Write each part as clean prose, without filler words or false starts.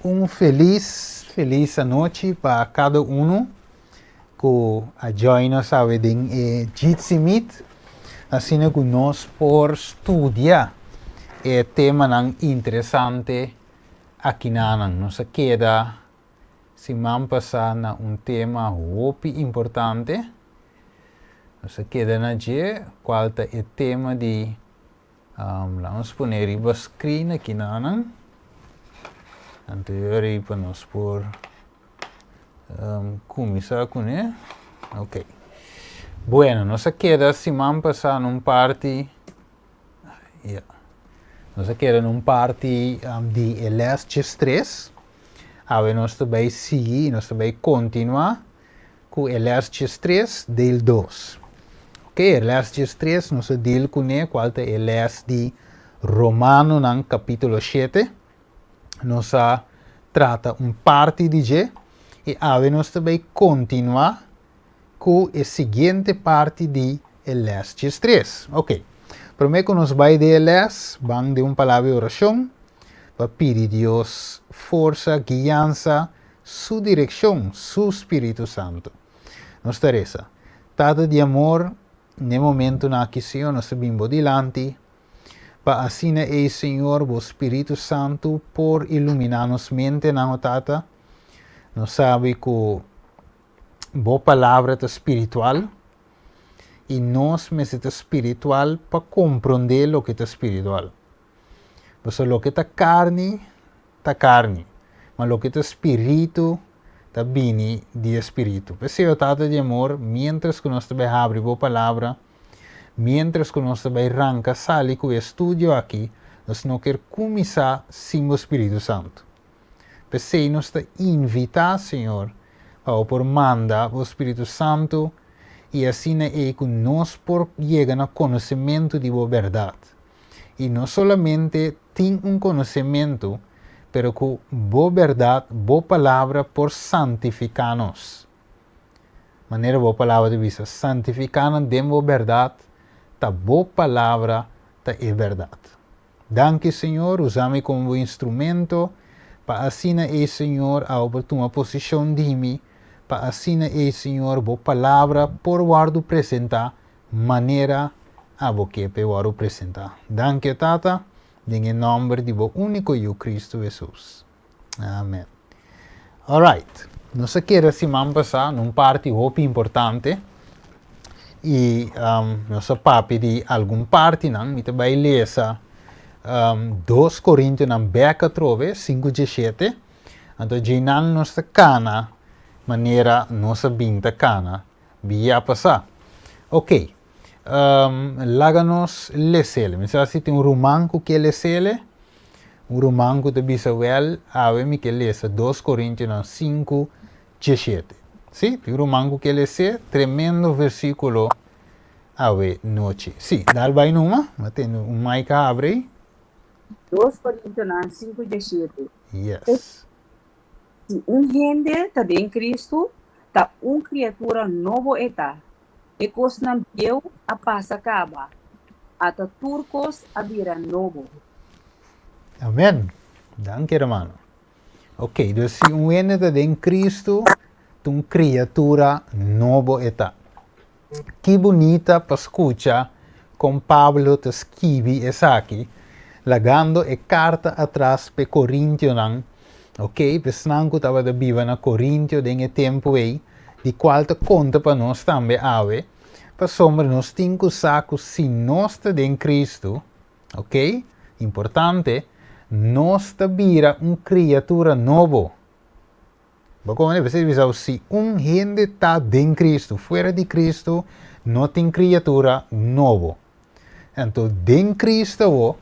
Un felis, felis anochi pa kada unu ku a join nos awe den e Jitsi Meet, asina ku nos por studia e temanan interesante akinanan. Nos a keda siman pasá na un tema hopi importante. Nos a keda na dje, kual ta e tema di Laat nos pone riba screen aki nanan. Anto yori pa nos por cuminsa cune. Ok. Bueno, nos a keda siman pasa na un parti, ya. Nos a keda na un parti di e les 13. Awe nos ta bay sigui, nos ta bay continua ku e les 13, deel dos. Ok, e les 13 nos a deal kuné, kual ta e les di Romanonan kapítulo 7. Nos a trata un parti di dje i awe nos ta bai kontinuá ku e siguiente parti di e les 13. Ok, promé ku nos bai den e les, ban den un palabra di orashon pa pidi Dios forsa, guiansa, Su direkshon, Su Spiritu Santu. Nos ta resa, Tata di amor, n'e momentunan aki, Señor, nos ta bin Bo dilanti, pa asina ei, Señor, Bo Spiritu Santu por iluminá nos mentenan, o Tata. Nos sabi ku Bo Palabra ta spiritual, i nos mester ta spiritual pa komprondé loke ta spiritual. Pasobra loke ta karni, ta karni, ma loke ta spiritu ta bini di e Spiritu. P'esei, o Tata di amor, miéntras ku nos ta bai habri Bo Palabra, miéntras ku nos ta bai ranka sali ku e studio aki, nos no kier kuminsá sin Bo Spiritu Santu. P'esei nos ta invitá, Señor, pa Bo por manda Bo Spiritu Santu i asina ei ku nos por yega na konosementu di Bo bèrdat. I no solamente tin un konosementu, pero ku Bo bèrdat, Bo Palabra por santifiká nos. Manera Bo Palabra ta bisa, Santifiká nan den Bo bèrdat, ta Bo Palabra ta e bèrdat. Danki, Señor, usa mi komo Bo instrumento, pa asina ei, Señor, abo por tuma posishon di mi, pa asina ei, Señor, Bo Palabra por wòrdu presentá manera abo ke p'e wòrdu presentá. Danki, Tata, den e nòmber di bo úniko Yu, Kristu Hesus. Amèn. Alright. Nos a keda siman pasá na un parti hopi importante i nos a papia di algun partinan. Mi ta bai lesa 2 Korintionan bèk atrobe, 5:17. Anto djeinan nos ta kana manera nos a bin ta kana Bia pasá. Ok. Laga nos lesele. Mi sa si tin un ruman ku ke lesele. Un ruman ku ta bisa, Wèl, awe mi ke lesa 2 Korintionan 5, 17. Sí, tin un ruman ku ke les'é. Tremendo versíkulo awe nochi. Sí, dal bai numa. Mi a tende un mic a habri ei. 2 Korintionan 5, 17. Yes. Si un hende ta den Kristu, ta un kriatura nobo e ta, e kosnan bieu a pasa kaba, ata tur kos a bira nobo. Amen. Danki hermano. Ok, dus si un hende ta den Kristu, ta un kriatura nobo e ta. Ki bunita pa skucha kon Pablo ta skibi esaki, lagando e karta atras p'e korintionan, ok, p'esnan ku tabata biba na Korintio den e tempu ei, di kual ta konta pa nos tambe awe, pasobra nos tin ku sa ku si nos ta den Kristu, ok, importante, nos ta bira un kriatura nobo. Bo kono e bisa si un hende ta den Cristo, fuera di Cristo no tin criatura nobo. Anto den Cristo awo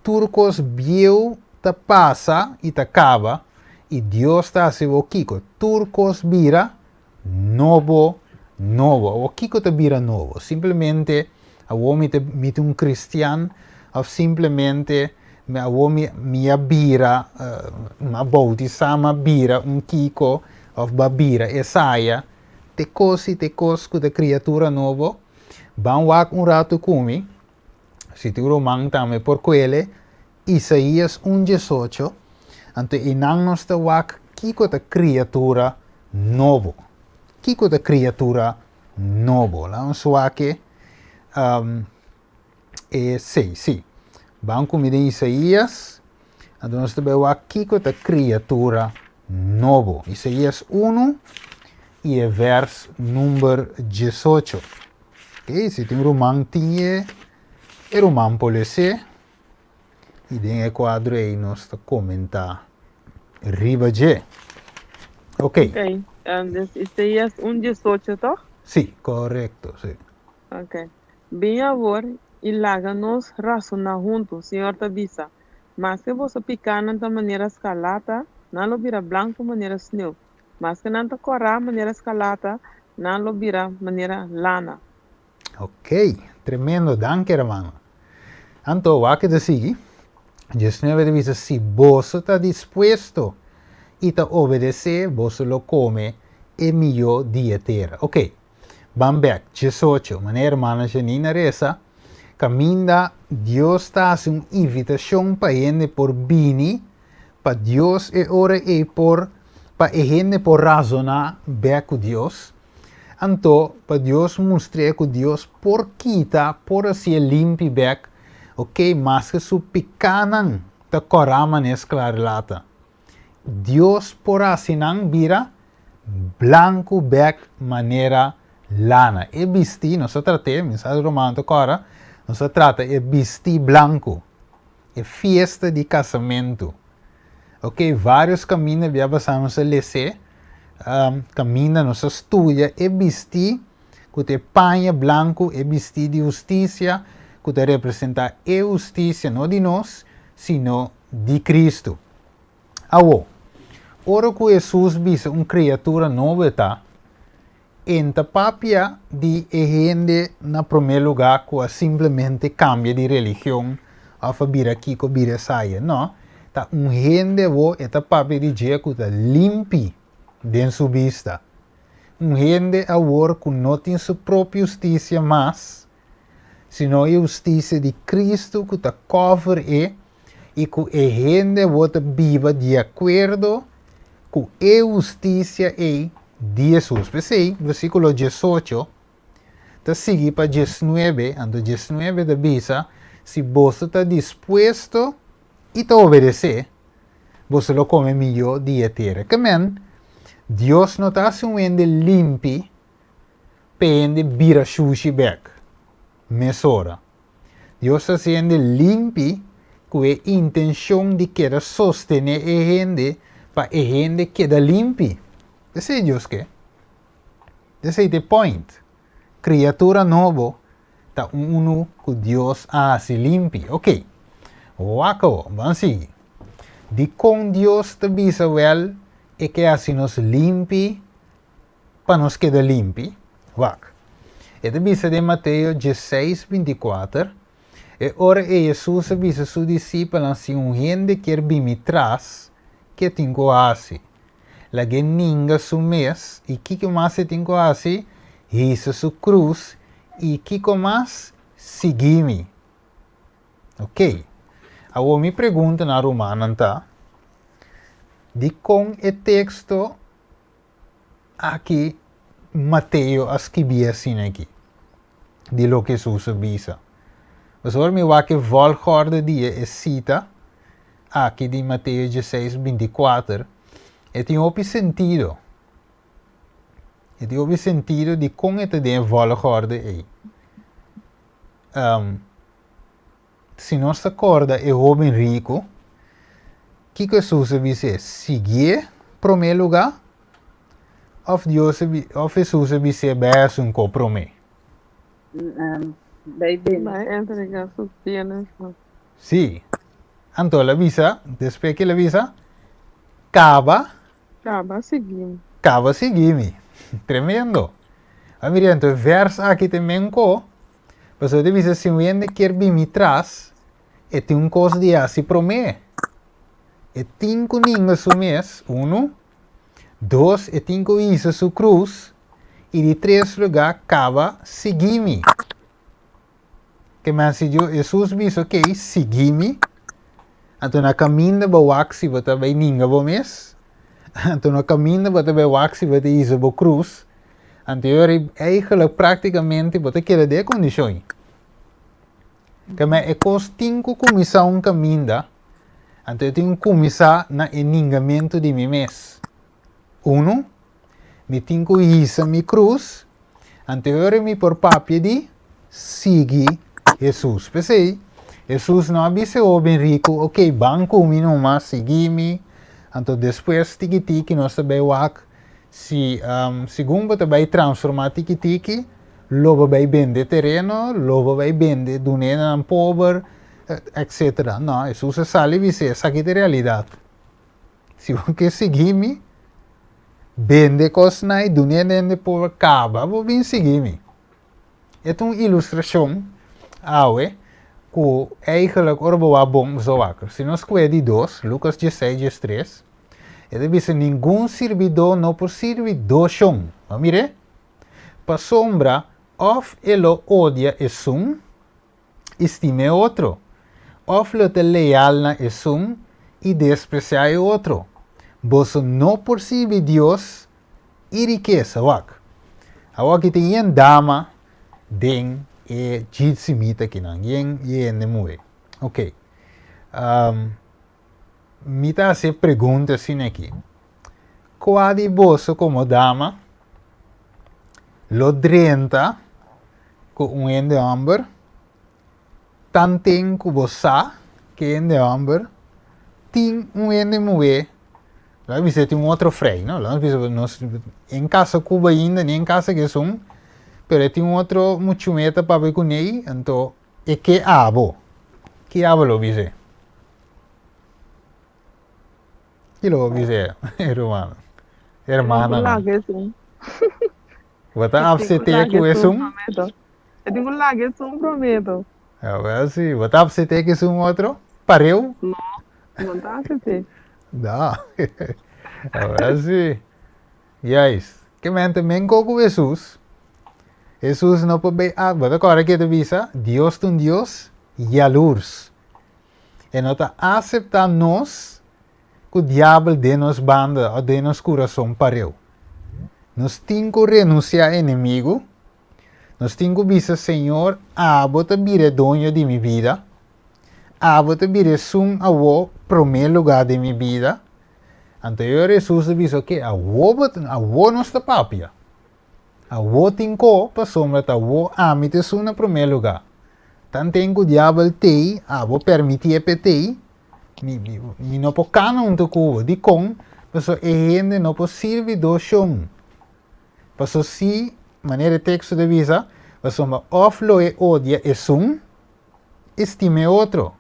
tur cos bieu ta pasa y ta caba y Dios ta haci bo kico? Tur cos bira nobo nobo. Awo kico ta bira nobo? Simplemente awo mi ta mi ta un cristian of simplemente Mi awor mi mi a bira m'a boutisá m'a bira un kiko òf b'a bira esaya te kos i te kos ku ta kriatura nobo ban wak un ratu ku mi si tin ruman tambe por kuele Isaías 1:18. Anto einan nos ta wak kiko ta kriatura nobo. Kiko ta kriatura nobo? Laga nos wak e e sei, sí. Ban ku mi den Isaías, anto nos ta bai wak kiko ta kriatura nobo. Isaías unu i e vèrs number diesocho. Oké, si tin ruman tin e e ruman por les'é i den e kuadro ei nos ta komentá riba dje. Oké. Oké, dus Isaías un diesocho, tòg? Sí, korekto, sí. Oké. Bin awor i laga nos rasoná huntu, Señor ta bisa. Maske boso pikánan ta manera skarlata, nan lo bira blanku manera sneu. Maske nan ta kòrá manera skarlata, nan lo bira manera lana. Ok, tremendo, danki hermano. Anto, wak ta sigui. Diesnuebe ta bisa, Si boso ta dispuesto i ta obedesé, boso lo kome e mihó di e tera. Ok, ban bèk, diesocho, manera hermana Janine a resa, kaminda Dios ta hasi un invitashon pa hende por bini pa Dios e ora ei por pa e hende por razoná bèk ku Dios, anto pa Dios mustr'é ku Dios por kita, por hasié limpi bèk, oke, maske su pikánan ta kòrá manera sklarlata. Dios por hasi nan bira blanku bèk manera lana. E bistí, nos a trat'é, mi sa ruman ta kòrda, nos a trata e bistí blanku. E fiesta di kasamentu. Ok, vários kaminda bia basá nos a les'é, kaminda nos a studia e bistí ku ta e paña blanku, e bistí di hustisia ku ta representá e hustisia no di nos, sino di Kristu. Awor, ora ku Hesus bisa un kriatura nobo e ta, E ta papia di e hende na promé lugá ku a simplemente kambia di religion òf a bira kiko bira esaya. No, ta un hende awor e ta papia di dje ku ta limpi den su bista. Un hende awor ku no tin su propio hustisia mas, sino e hustisia di Kristu ku ta kòver e i ku e hende awor ta biba di akuerdo ku e hustisia ei di Hesus. P'esei, versíkulo diesocho ta sigui pa diesnuebe, anto diesnuebe ta bisa, Si boso ta dispuesto i ta obedesé, boso lo kome mihó di e tera. Ke men, Dios no ta hasi un hende limpi p'e hende bira shushi bèk mesora. Dios ta hasi hende limpi ku e intenshon di keda sostené e hende pa e hende keda limpi. Esei Dios ke. Esei ta e point. Kriatura nobo ta unu ku Dios a hasi limpi. Oke, wak awor, ban sigui. Dikon Dios ta bisa wèl e ke hasi nos limpi pa nos keda limpi? Wak. E ta bisa den Mateo diesseis, bintikuater, E ora ei Hesus a bisa su disipelnan, Si un hende kier bin mi tras, ke tin ku hasi? Lag'é ninga su mes, i kiko mas e tin ku hasi? Hisa su krus, i kiko mas? Sigui mi. Oké. Awor mi pregunta na rumannan ta, Dikon e teksto Aki Mateo a skibí asina aki di loke Hesus a bisa. Pasobra mi wak e volgorde di e sita aki di Mateo dieseis bintikuater, e tin hopi sentido. E tin hopi sentido di kon e ta den e volgorde ei. Si nos ta korda e hóben riku, kiko Hesus a bis'é? Siguié promé lugá? Òf Dios a òf Hesus a bis'é bai hasi un ko promé? Bai bende. Bai entregá su bienes. Sí. Anto el a bisa, despues ke el a bisa, Kaba. Kaba sigui mi. Kaba sigui mi. Tremendo. A mira, anto e vèrs aki ta men ko Pasobra ta bisa si un hende kier bin mi tras, e tin un kos di hasi promé. E tin ku ninga su mes, unu. Dos, e tin ku hisa su krus. I di tres lugá, kaba sigui mi. Ke men si Hesus bisa, ok, sigui mi. Anto na kaminda bo wak si bo ta bai ninga bo mes, anto na kaminda bo ta bai wak si bo ta hisa bo krus, anto e ora eigenlijk praktikamente bo ta keda den e kondishon ei. Keme e kos tin ku kuminsá un kaminda, anto e tin ku kuminsá na e ningamentu di mi mes. Unu, mi tin ku hisa mi krus, anto e ora mi por papia di sigui Hesus. P'esei, Hesus no a bisa e hóben riku, Oké, ban ku mi numa, sigui mi, anto despues tiki tiki nos ta bai wak si segun bo ta bai transformá tiki tiki, lo bo bai bende tereno, lo bo bai bende dun'é na nan pober, etcetera. No, Hesus a sali bis'é, esaki ta e realidat. Si bo ke sigui mi, bende kosnan i dun'é den e pober, kaba bo bin sigui mi. E ta un ilustrashon awe ku eigelijk ora bo wak bon bo sa wak. Si nos kue di dos, Lukas dieseis diestres, e ta bisa ningun sirbidó no por sirbi dos shon. Bo a mir'é? Pasobra òf e lo odia esun i stima e otro, òf lo ta leal na esun i despresiá e otro. Boso no por sirbi Dios i rikesa. Wak, awor aki tin yen dama den e djitsimita akinan, yen hende muhé. Oké, mi ta hasi e pregunta asina aki, Kua di boso komo dama lo drenta ku un hende hòmber tanten ku bo sa ku e hende hòmber tin un hende muhé, laga bisa e tin un otro frei, no? Laga bisa nos en kasa ku bo ainda ni en kasa ku esun, pero e tin un otro muchume ta papia kuné, anto e ke abo. Ki abo lo bis'é? Ki lo bo bis'é, ruman? Hermananan. Bo ta apsete ku esun? E tin ku laga esun prometo. Awel si, bo ta apsete ku esun otro pareu? No, no ta apsete. No, awel si. Juist, ke mente men ko ku Hesus, Hesus no por bay a, bo ta kòrda ke ta bisa, Dios ta un Dios yalurs. E no ta aseptá nos ku diabel den nos banda òf den nos kurason pareu. Nos tin ku renunsiá enemigu, nos tin ku bisa, Señor, abo ta bira e doño di mi bida, abo ta bira esun awor promé lugá den mi bida. Anto e ora Hesus ta bisa, Oke, awor bo ta, awor nos ta papia. Awor tin ko, pasobra ta awor ami ta esun na promé lugá. Tanten ku diabel t'ei, abo permitié p'e t'ei, Mi, mi, mi no por kana huntu ku bo. Dikon? Pasobra e hende no por sirbi dos shon. Pasobra si, manera e teksto ta bisa, pasobra òf lo e odia esun i stima e otro,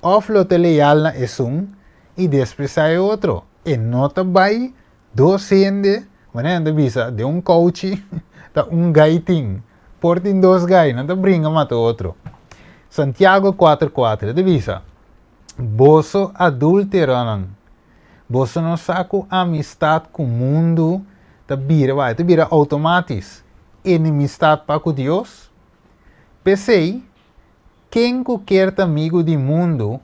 òf lo ta leal na esun i despresá e otro. E no ta bai dos hende, manera nan ta bisa, den un kouchi ta un gai tin. Por tin dos gai, nan ta bringa mata otro. Santiago kuater kuater e ta bisa, Boso adúlteronan, boso no sa ku amistat ku mundu ta bira, wak, e ta bira outomátis enemistat pa ku Dios? P'esei, ken ku kier ta amigu di mundu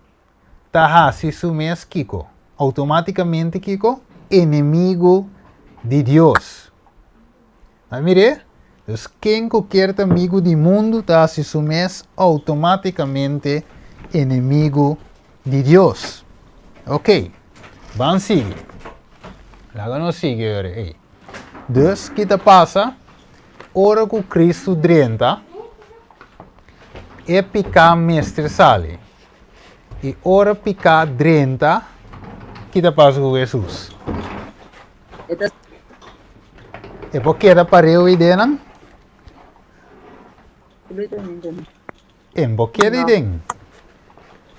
ta hasi su mes kiko? Outomátikamente kiko? Enemigu di Dios. A mir'é? Dus ken ku kier ta amigu di mundu ta hasi su mes outomátikamente enemigu di Dios. Oké, ban sigui. Laga nos sigui ora ei. Dus, ki ta pasa? Ora ku Kristu drenta, e piká mester sali. I ora piká drenta, ki ta pasa ku Hesus? E ta E por keda pareu ei den? Absolutamente no. E por keda ei No. den.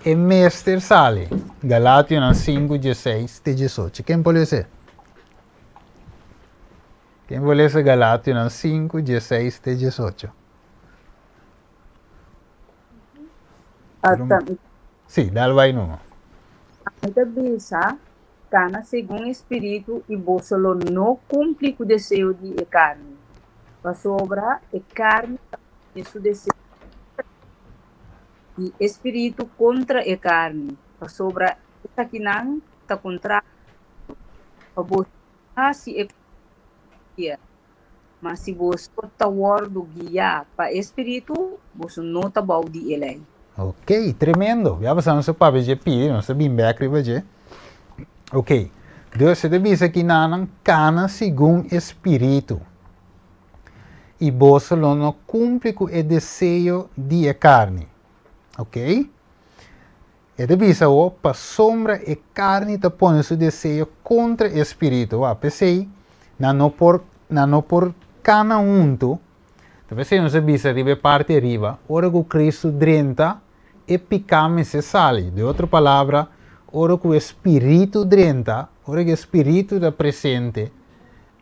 E mester sali. Galationan 5, 16 te 18. Ken por lesa? Ken por lesa Galationan 5, 16 te 18? Ata, Sí, dal bai numa. mi ta bisa, kana segun e spiritu i boso lo no kumpli ku deseo di e karni. Pasobra e karni ta pone su deseo di e spiritu kontra e karni. Pasobra esakinan ta kontrario pa boso hasi e kos ku kier. Ma si boso ta wòrdu guiá pa e Spiritu, boso no ta bou di e lei. Ok, tremendo. Ya pasá nos a papia dje pidi, nos ta bin bèk riba dje. Ok, dus e ta bisa kinanan kana segun e Spiritu, i boso lo no kumpli ku e deseo di e karni. Ok. E ta bisa awor, pasobra e karni ta pone su deseo kontra e spiritu. Wak, p'esei nan no por, nan no por kana huntu. Ta p'esei nos a bisa riba e parti ariba, ora ku Kristu drenta, e piká mester sali. Den otro palabra, ora ku e spiritu drenta, ora ku e spiritu ta presente,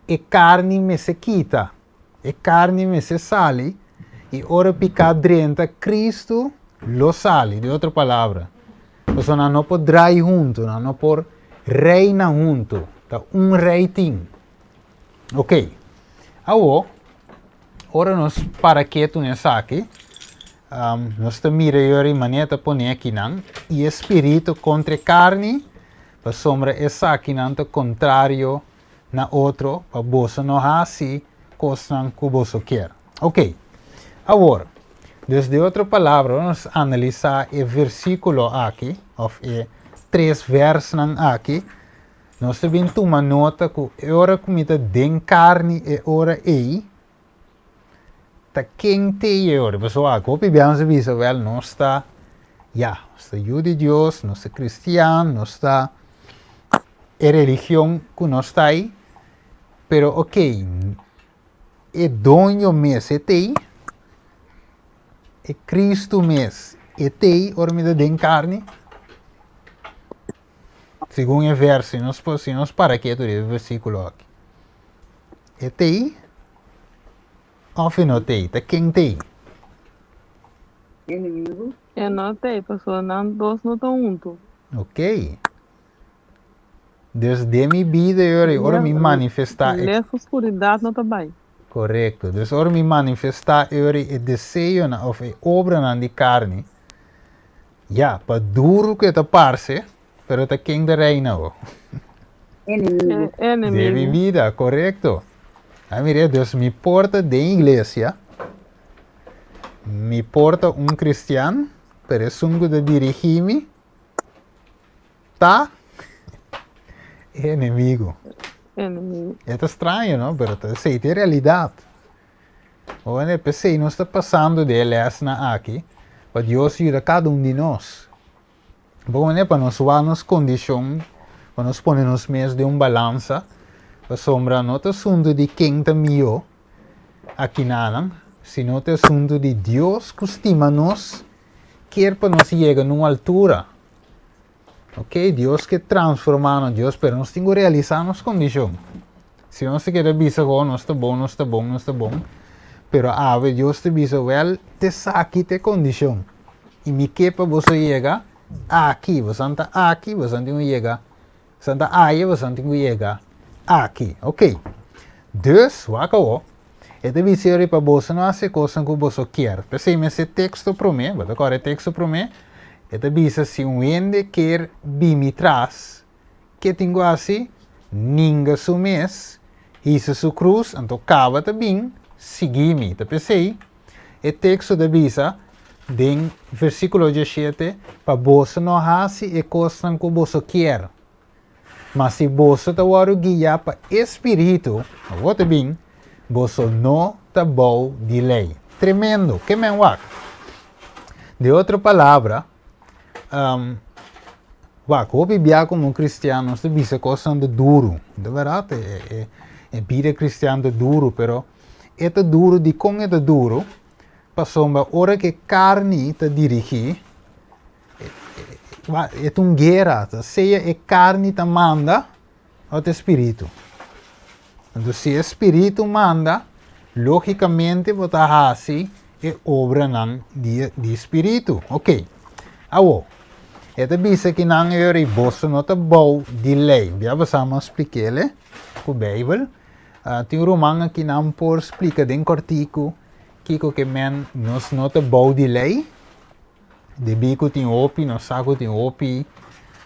e karni mester kita. E karni mester sali, i ora piká drenta, Kristu lo sali, di otro palabra. Pasobra nan no por drai huntu, nan no por reina huntu, ta un rei tin. Ok, awor, ora nos para ketu na esaki, nos ta mira yori manera ta pone akinan, i e spiritu kontra e karni, pasobra esakinan ta kontrario na otro pa boso no hasi kosnan ku boso kier. Ok, awor, dus di otro palabra, ora nos analisá e versíkulo aki, òf e tres vèrsnan aki, nos ta bin tuma nota ku e ora ku mi ta den karni e ora ei, ta ken t'ei e ora. Pasobra wak, hopi bia nos a bisa, wèl, nos ta, ya, nos ta yu di Dios, nos ta kristian, nos ta e religion ku nos ta ei, pero ok, e doño mes e t'ei, e Cristo mes e t'ei ora mi ta den karni? Segun e verso, si nos, si nos para ketu riba e versíkulo aki, e t'ei òf e no t'ei? Ta ken t'ei? Enemigo. E no t'ei, pasobra nan dos no ta huntu. Ok. Dus den mi bida e ora, ora mi manifestá e. Les oscuridat no ta bai. Korekto. Dus ora mi manifestá e ora e deseonan òf e obranan di karni, ya, pa duru ku e ta parse, pero ta ken ta reina awo? Enemigo. E Den mi enemigo. bida, korekto. A mira, dus mi por ta den iglesia, mi por ta un kristian, pero esun ku ta dirigí mi, Ta e enemigo. Enemigo. E ta straño, no? Pero ta esei ta e realidad. Ora p'esei nos ta pasando di e lesnan aki, pa Dios yuda kada un di nos. Bo manera pa nos wak nos kondishon, pa nos pone nos mes den un balansa, pasobra no ta asuntu di ken ta mihó akinanan, sino ta asuntu di Dios ku stima nos, kier pa nos yega na un altura. Ok, Dios ke transformá nos, Dios, pero nos tin ku realisá nos kondishon. Si nos ta keda bisa ku nos ta bon, nos ta bon, nos ta bon, pero awe Dios ta bisa, wèl, t'esaki ta e kondishon. I mi ke pa boso yega aki. Boso ta aki, boso tin ku yega, boso ta aya, boso tin ku yega aki. Ok, dus, wak awor, e ta bisa yori pa boso no hasi e kosnan ku boso kier. P'esei mester teksto promé, bo ta kòrda e teksto promé? E ta bisa si un hende kier bin mi tras, ke tin ku hasi? Ninga su mes, hisa su krus, anto kaba ta bin sigui mi. Ta p'esei e teksto ta bisa den versíkulo diashete, Pa boso no hasi e kosnan ku boso kier, ma si boso ta wòrdu guiá pa e spiritu, awor ta bin, boso no ta bou di lei. Tremendo! Ke men wak? Di otro palabra, um, wak, hopi bia komo kristian nos ta bisa kosnan ta duru. De bèrdat, e, e, e bida kristian ta duru, pero e ta duru, dikon e ta duru? Pasobra ora ku e karni ta dirigí, E ta un guera, sea e karni ta manda òf e spiritu. Anto si e spiritu manda, lógikamente bo ta hasi e obranan di di spiritu. Oké, awor, e ta bisa ki nan e ora ei boso no ta bou di lei. Bia bo sa mas splik'el ku Beibel. Tin un ruman aki nan por splika den kòrtiku kiko ke men nos no ta bou di lei. Debí ku tin hopi, nos sa ku tin hopi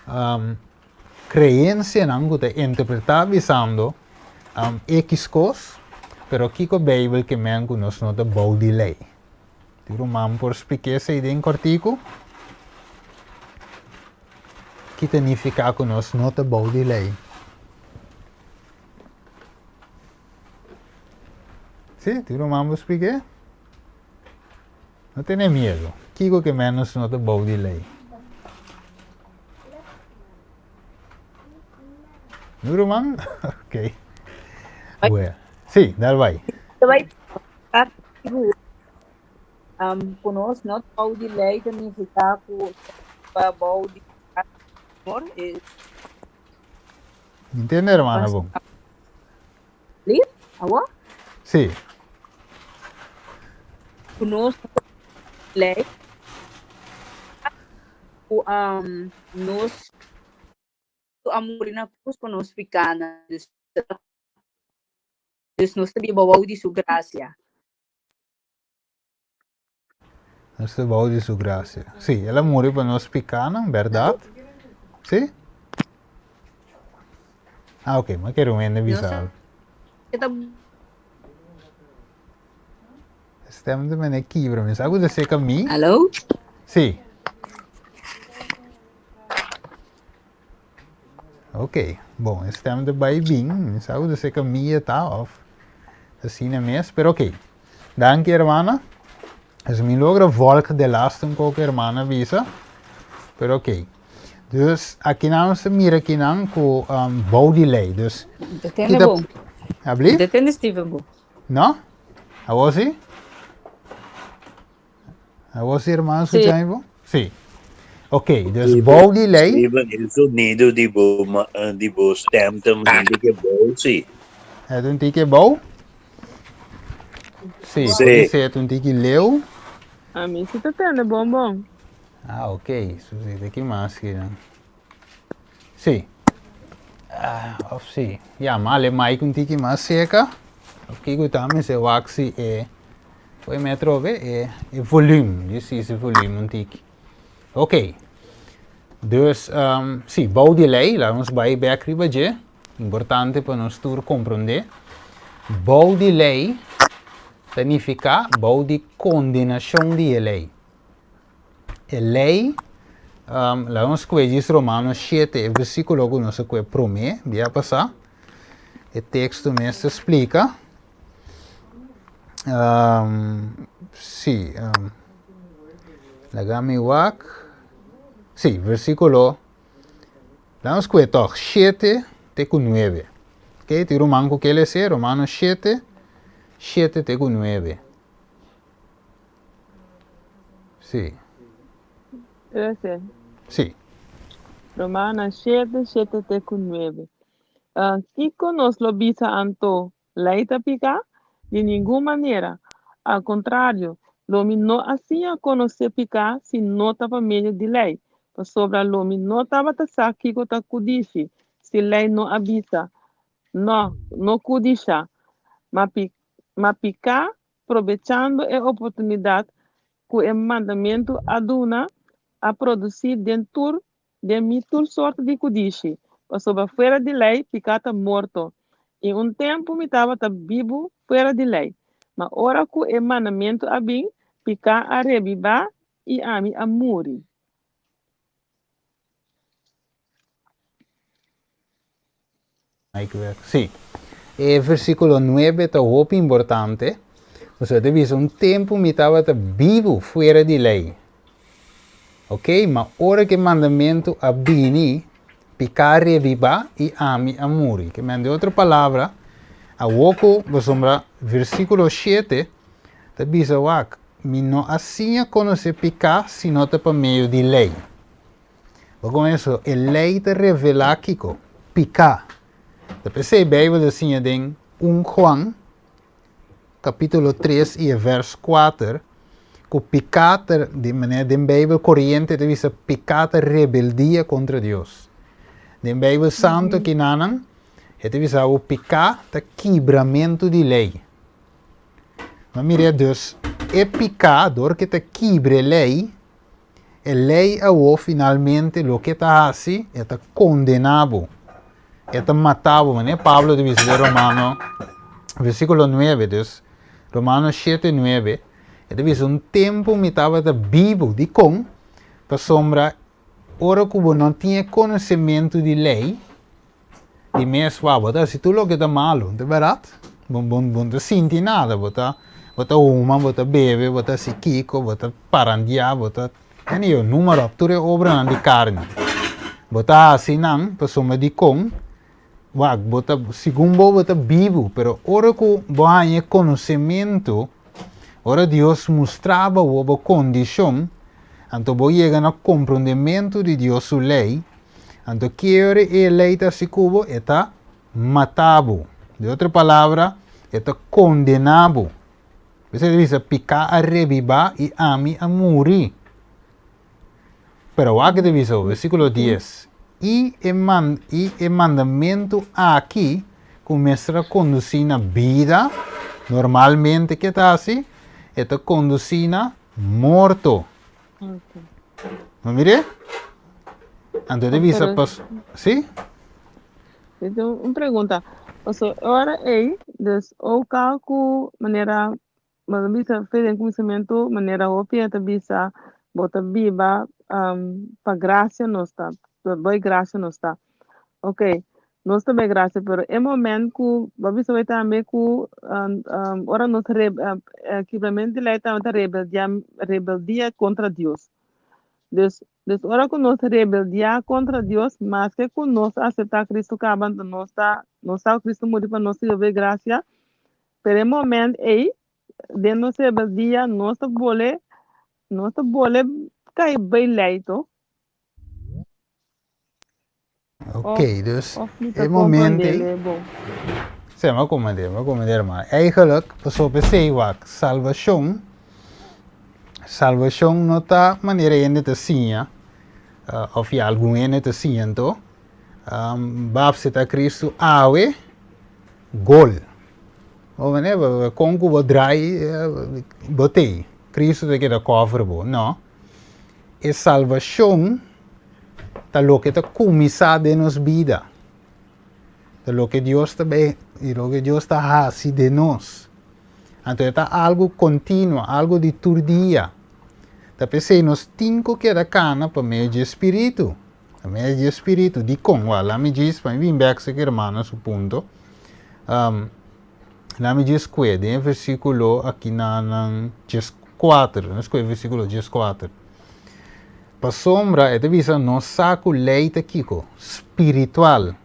um, creencianan cu ta interpreta bisando um, X cos, pero kico Bijbel ke men cu nos no ta bou di ley. Tin ruman por splica esey den cortico? Ki ta nifica cu nos no ta bou di ley? Sí, tin ruman por splica? No tene miedo. Kiko ke men nos no ta bou di ley? No ruman? Ok. Bueno. Sí, dal bai. Bai um, ku nos no bou di lei ta nifiká ku pa bou di amor. Eh, Entiende, hermana, bon? Li? Awo? Sí. Ku nos lei ku um, nos a muri na cruz pa nos pikánan. Dus, dus nos ta biba bou di su gracia. Nos ta bou di su gracia. Sí, el a muri pa nos pikánan, bèrdat? Sí? Ah, ok, mi a kere un hende bisa algu. Stem ta mene kibra, mi sa ku ta seka mi. Hallo? Sí. Ok, bon, e stem ta bai bin, mi sa ku ta seka mi e ta of asina mes, pero ok. Danki hermana. Dus mi logra volg de laatste un poco hermana bisa, pero ok. Dus akinan nos ta mira akinan ku um, bou di lei. Dus Detende bo. Abli? Detende Steven bo. No? Awor si? Awor si hermano Sí. escucha bo? Sí. Ok, dus bou di lei. Steven, e sonido di bo, ma- eh, di bo stem ta un tiki bou, sí. Het un tiki bou? Sí, Sí. pode ser het un tiki leu. A mi si ta tende bon bon. Ah, ok. Susi, de ki mas ki dan? Sí. Ah, of sí. Ja, ma ale mic un tiki mas cerca. Of kiko ta mi se wak si e Poi me atrobe e e volume, dus is e volume un tiki. Ok. Dus, um, sí, bou di lei, laat ons bai bek riba dje. Importante pa nos tur comprende. Bou di lei ta nifica bou di condenacion di e lei. E lei, um, laat ons kue djis Romanos 7, e versiculo ku nos a kue prome, bia pasá. E teksto mes ta splika. Um, sí, um, laga mi wak. Sí, versículo, laat ons kue toch, 7 te ku 9. Ok, tin ruman ku ke lese, Romanos 7, 7 te ku 9. Sí. Trece. Sí. Romanan 7, 7 te ku 9. Uh, kiko nos lo bisa anto? Lei ta piká? Di ningun manera! Al kontrario, lo mi no a siña konosé piká si no ta pa medio di lei, pasobra lo mi no tabata sa kiko ta kudishi si lei no a bisa, No, no kudisha. Ma ma piká probechando e oportunidat ku e mandamentu a duna, a produsí den tur den mi tur sorto di kudishi, pasobra fuera di lei piká ta morto. I un tempu mi tabata bibu fuera di lei, ma ora ku e mandamentu a bin, piká a rebibá i ami a muri. Sí. E versíkulo nuebe ta hopi importante. Pasobra ta bisa, un tempu mi tabata bibu fuera di lei. Ok, ma ora ku e mandamentu a bini, piká a rebibá i ami a muri. Ke men, den otro palabra, awor ku, pasobra versíkulo shete ta bisa, wak, mi no a siña konosé piká sino ta pa medio di lei. Bo kon eso, e lei ta revelá kiko? Piká. Ta p'esei Beibel ta siña den 1 Juan kapítulo 3 i e vèrs 4 ku piká ta, di manera den Beibel koriente ta bisa piká ta rebeldia kontra Dios. Den Beibel Santu kinanan e ta bisa bo piká ta kibramentu di lei. Ma mira dus, e piká dor ke ta kibra e lei. E lei awor finalmente loke e ta hasi, e ta kondená bo. E ta mata bo. Manera Pablo ta bisa den Romano, versíkulo nuebe, dus Romano shete nuebe, e ta bisa, Un tempu mi tabata bibu. Dikon? Pasobra ora ku bo no tin e konosementu di lei, di mes wou bo ta hasi tur loke ta malu, ta bèrdat? Bo bo bo no ta sinti nada, bo ta bo ta huma, bo ta bebe, bo ta hasi kiko, bo ta parandiá, bo ta anyway numa ròp tur e obranan di karni. Bo ta hasi nan pasobra dikon wak bo ta segun bo bo ta bibu, pero ora ku bo haña e konosementu, ora Dios mustra bo awor bo kondishon, anto bo yega na komprondementu di Dios su lei, Anto kier e lei ta hasi ku bo? E ta mata bo. Di otro palabra, e ta kondena bo. P'esei ta bisa, Piká a rebibá i ami a muri. Pero wak e ta bisa bo, versíkulo dies, I e man, i e mandamentu aki ku mester a kondusí na bida, normalmente ke ta hasi? E ta kondusí na morto. No mire? Anto de bisa pas, sí? Un pregunta. Paso ora ei, dus ook al ku manera bo ta bisa fe den kuminsamentu manera hopi ta bisa bo ta biba um, pa gracia nos ta, pa gracia nos ta. Ok, Nos ta bay gracia, pero e moment cu bo bisa bay tambe cu ora nos re, kibrament di ley tambe ta rebeldia, rebeldia contra Dios. Dus, dus ora cu nos rebeldia contra Dios, maske cu nos acepta Cristo caba, anto nos ta, nos sa cu Cristo muri pa nos y bay gracia, pero e moment ey, den nos rebeldia, nos ta bole, nos ta bole cay bay ley to. Ok, dus e momento ei. Sí, mi a komprendé, mi a komprendé hermano. Eigenlijk, pasobra p'esei wak, salbashon, salbashon no ta manera hende ta siña, òf ya algun hende ta siña anto, bo a aseptá Cristo awe, gol. Bo manera, kon ku bo drai, bo t'ei, Cristo ta keda kòver bo. No. E salbashon ta loke ta kuminsá den nos bida. Ta loke Dios ta bai i loke Dios ta hasi den nos. Anto e ta algu kontinuo, algu di tur dia. Ta p'esei nos tin ku keda kana pa medio di e Spiritu. Pa medio di e Spiritu. Dikon? Wèl, lami djis, pa mi bin bèk seki hermano su punto. Lami djis kue den e versíkulo aki na nan 14, nos kue versíkulo 14. Pasobra e ta bisa nos sa ku lei ta kiko? Spiritual.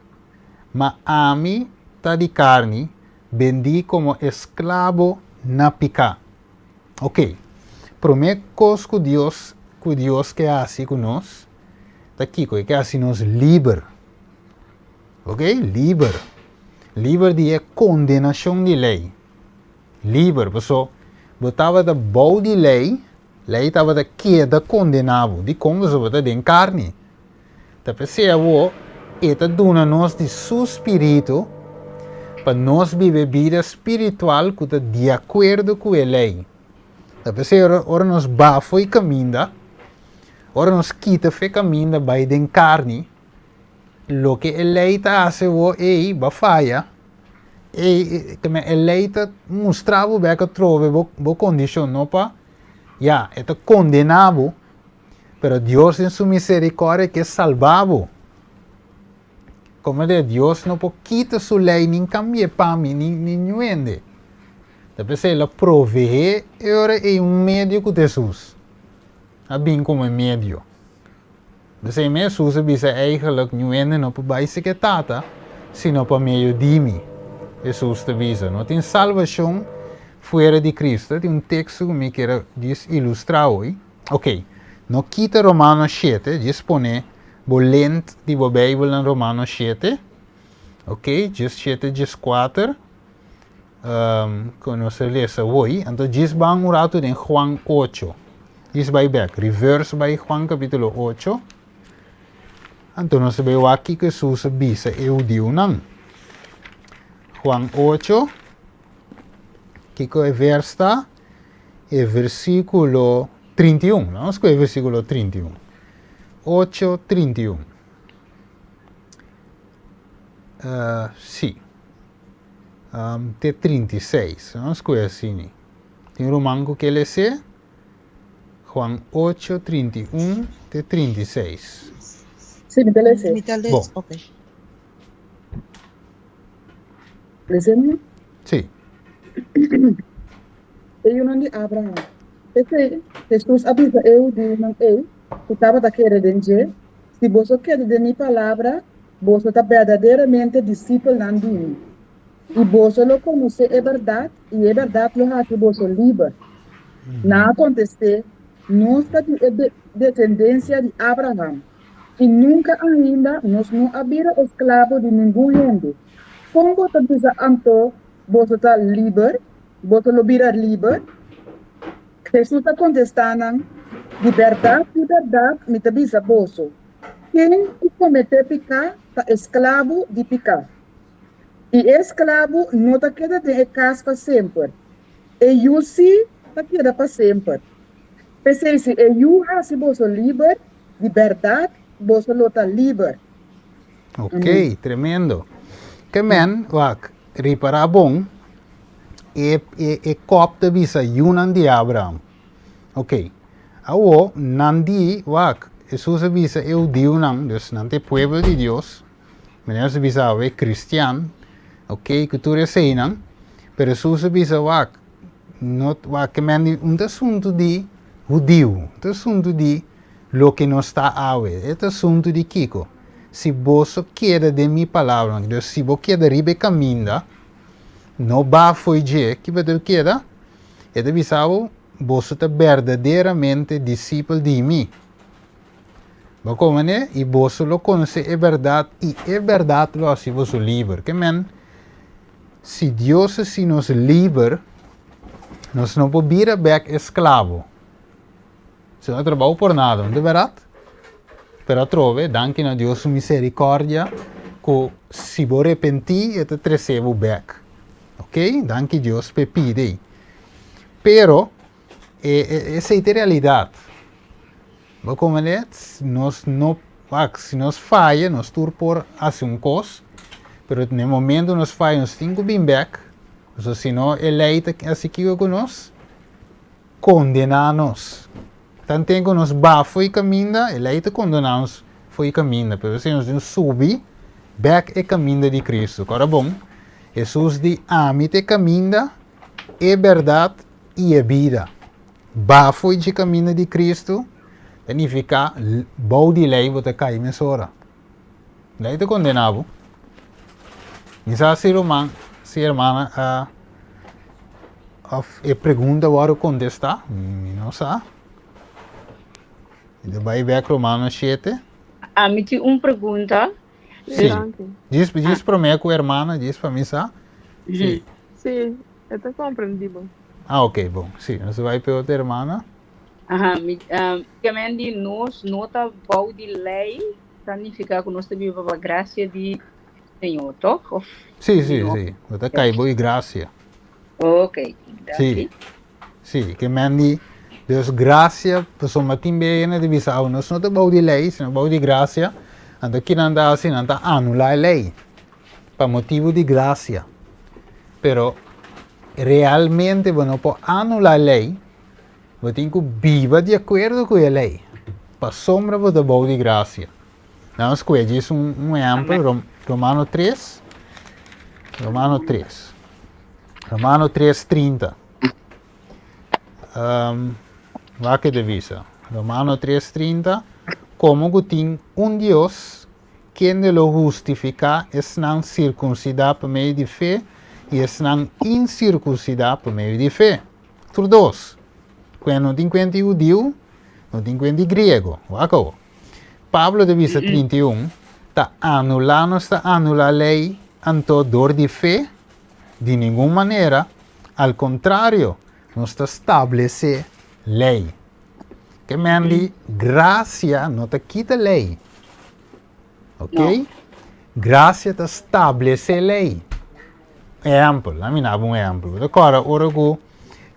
Ma ami ta di karni, bendí komo esklabo na piká. Oke, promé kos ku Dios ku Dios ke hasi ku nos ta kiko? E ke hasi nos liber. Oke, liber. Liber di e kondenashon di lei. Liber, paso bo tabata bou di lei, lei tabata keda kondená bo. Dikon? Pasobra bo ta den karni. Ta p'esei awor e ta duna nos di su spiritu pa nos biba e bida spiritual ku ta di akuerdo ku e lei. Ta p'esei ora ora nos ba fo'i kaminda, ora nos kita fo'i kaminda bai den karni, Loke e lei ta hasi awor ei, bo a faya. Ei, e lei ta mustra bo bek atrobe bo, bo kondishon, no pa, ya, e ta kondená bo, pero Dios den su miserikòrdia ke salba bo. Komo de Dios no por kita su lei nin kambi'é pa mi, ni, ni niun hende. Ta p'esei el a proveé e ora ei un medio ku ta Hesus. A bin komo e medio. P'esei mes Hesus a bisa eigenlijk niun hende no por bai seke Tata sino pa medio di mi. Hesus ta bisa no tin salbashon fuera di Cristo. Tin un teksto ku mi kier a djis ilustrá hoy. Ok, no kita Romano shete, djis pone bo lent di bo Beibel na Romano shete. Ok, djis shete djis kuater ku nos a lesa hoy. Anto djis ban un ratu den Juan ocho. Djis bai bek, reverse bai Juan capítulo 8. Anto nos ta bai wak kiko Hesus a bisa e hudiunan. Juan 8, kiko e vers ta? E versículo. 31. Nos kohe versíkulo 31. 8, 31. Uh, sí. Um, te 36. Nos kohe así. Tin ruman ku ke lese? Juan 8, 31 te 36. Sí, mi ta lese. Mi ta Bon. lese, ok. Lese mi? Sí. E yunan di Abraham. P'esei, Hesus a bisa e hudiunan ei ku tabata kere den dje, Si boso keda den mi palabra, boso ta berdaderamente disipelnan di mi. I boso lo konosé e bèrdat, i e bèrdat lo hasi boso liber. Nan a kontest'é, Nos ta di e desendensia di Abraham, i nunka ainda nos no a bira esklabo di ningun hende. Kon bo ta bisa anto, Boso ta liber? Boso lo bira liber? Hesus a kontestá nan, Di bèrdat, di bèrdat, mi ta bisa boso, ken ku kometé piká ta esklabo di piká. I e esklabu no ta keda den e kas pa semper, e yu sí ta keda pa semper. P'esei si e yu hasi boso liber, di bèrdat boso lo ta liber. Ok, tremendo. Ke men, wak, ripará bon, e, e, e kòp ta bisa yunan di Abraham. Ok, awo, nan di, wak, Hesus a bisa e hudiunan, dus nan ta e pueblo di Dios, Meneer su bisa awe cristian, ok, cu tur eseinan, pero Hesus a bisa wak, no wak ke men di un ta asuntu di hudiu, un ta asuntu di loke nos ta awe, e ta asuntu di kiko? Si boso keda den mi palabranan, dus si bo keda riba e kaminda, no ba fo'i dje, ki bo ta keda? E ta bisa bo, boso ta berdaderamente disipel di mi. Bo komene i boso lo konosé e bèrdat i e bèrdat lo hasi boso liber. Ke men, si Dios hasi nos liber, nos no por bira bèk esklabo. Si no trabou por nada, no ta bèrdat? Pero atrobe, danki na Dios su miserikòrdia, ku si bo repentí, e ta trese bo bèk. Ok? Danki Dios p'e pidi ei. Pero, esei ta e realidat. Bo komprendé? Nos no, wak, si nos faya, nos tur por hasi un kos, pero na e momento nos faya, nos tin ku bin bèk, pasobra si no e lei ta hasi kiko ku nos? Kondená nos. Tanten ku nos ba fo'i kaminda, e lei ta kondená nos fo'i kaminda, pero si nos tin subi bèk e kaminda di Kristu. Kòrda bon, Hesus di, Ami ta e kaminda, e bèrdat i e bida. Ba fo'i dje kaminda di Kristu ta nifiká bou di lei bo ta kai mesora. Lei ta kondená bo. Mi sa si ruman, si hermana a òf e pregunta wòrdu kontestá, mi no sa. Mi ta bai bèk Romano shete. Ami tin un pregunta. Sí. Djis, djis promé ku hermana, djis pa mi sa. Sí. Sí, e ta komprendibel. Ah, ok, bon. Sí, nos bai pe otro hermana. Aha, mi, um, ke men di nos no ta bou di lei, ta nifiká ku nos ta biba pa grasia di Señor, toch? Of Sí, sí, no? sí. Bo ta kai bou di grasia. Ok, Sí, danki. sí. Ke men di, dus grasia, pasobra tin bia hende ta bisa, awe nos no ta bou di lei, sino bou di grasia. Anto kinan ta hasi? Nan ta anulá e lei. pa motibu di grasia. Pero realmente bo no por anulá lei, bo tin ku biba di akuerdo ku e lei, pasobra bo ta bou di grasia. Nan a skohe djis un un ehèmpel, Rom Romano tres, Romano tres, Romano tres trinta. Um, wak e ta bisa? Romano tres trinta, Komo ku tin un Dios, Kende lo hustifiká esnan sirkunsidá pa medio di fe i esnan insirkunsidá pa medio di fe? Tur dos. Kuen no tin kuenta di hudiu, no tin kuenta di griego. Wak awor. Pablo ta bisa 31, Ta anulá nos ta anulá lei anto dor di fe? Di ningun manera, al kontrario, nos ta stablesé lei. Ke men di gracia no ta kita ley. Ok? No. Gracia ta stablece ley. Ehempel, laat mi daba un ehempel. Bo ta kòrda ora ku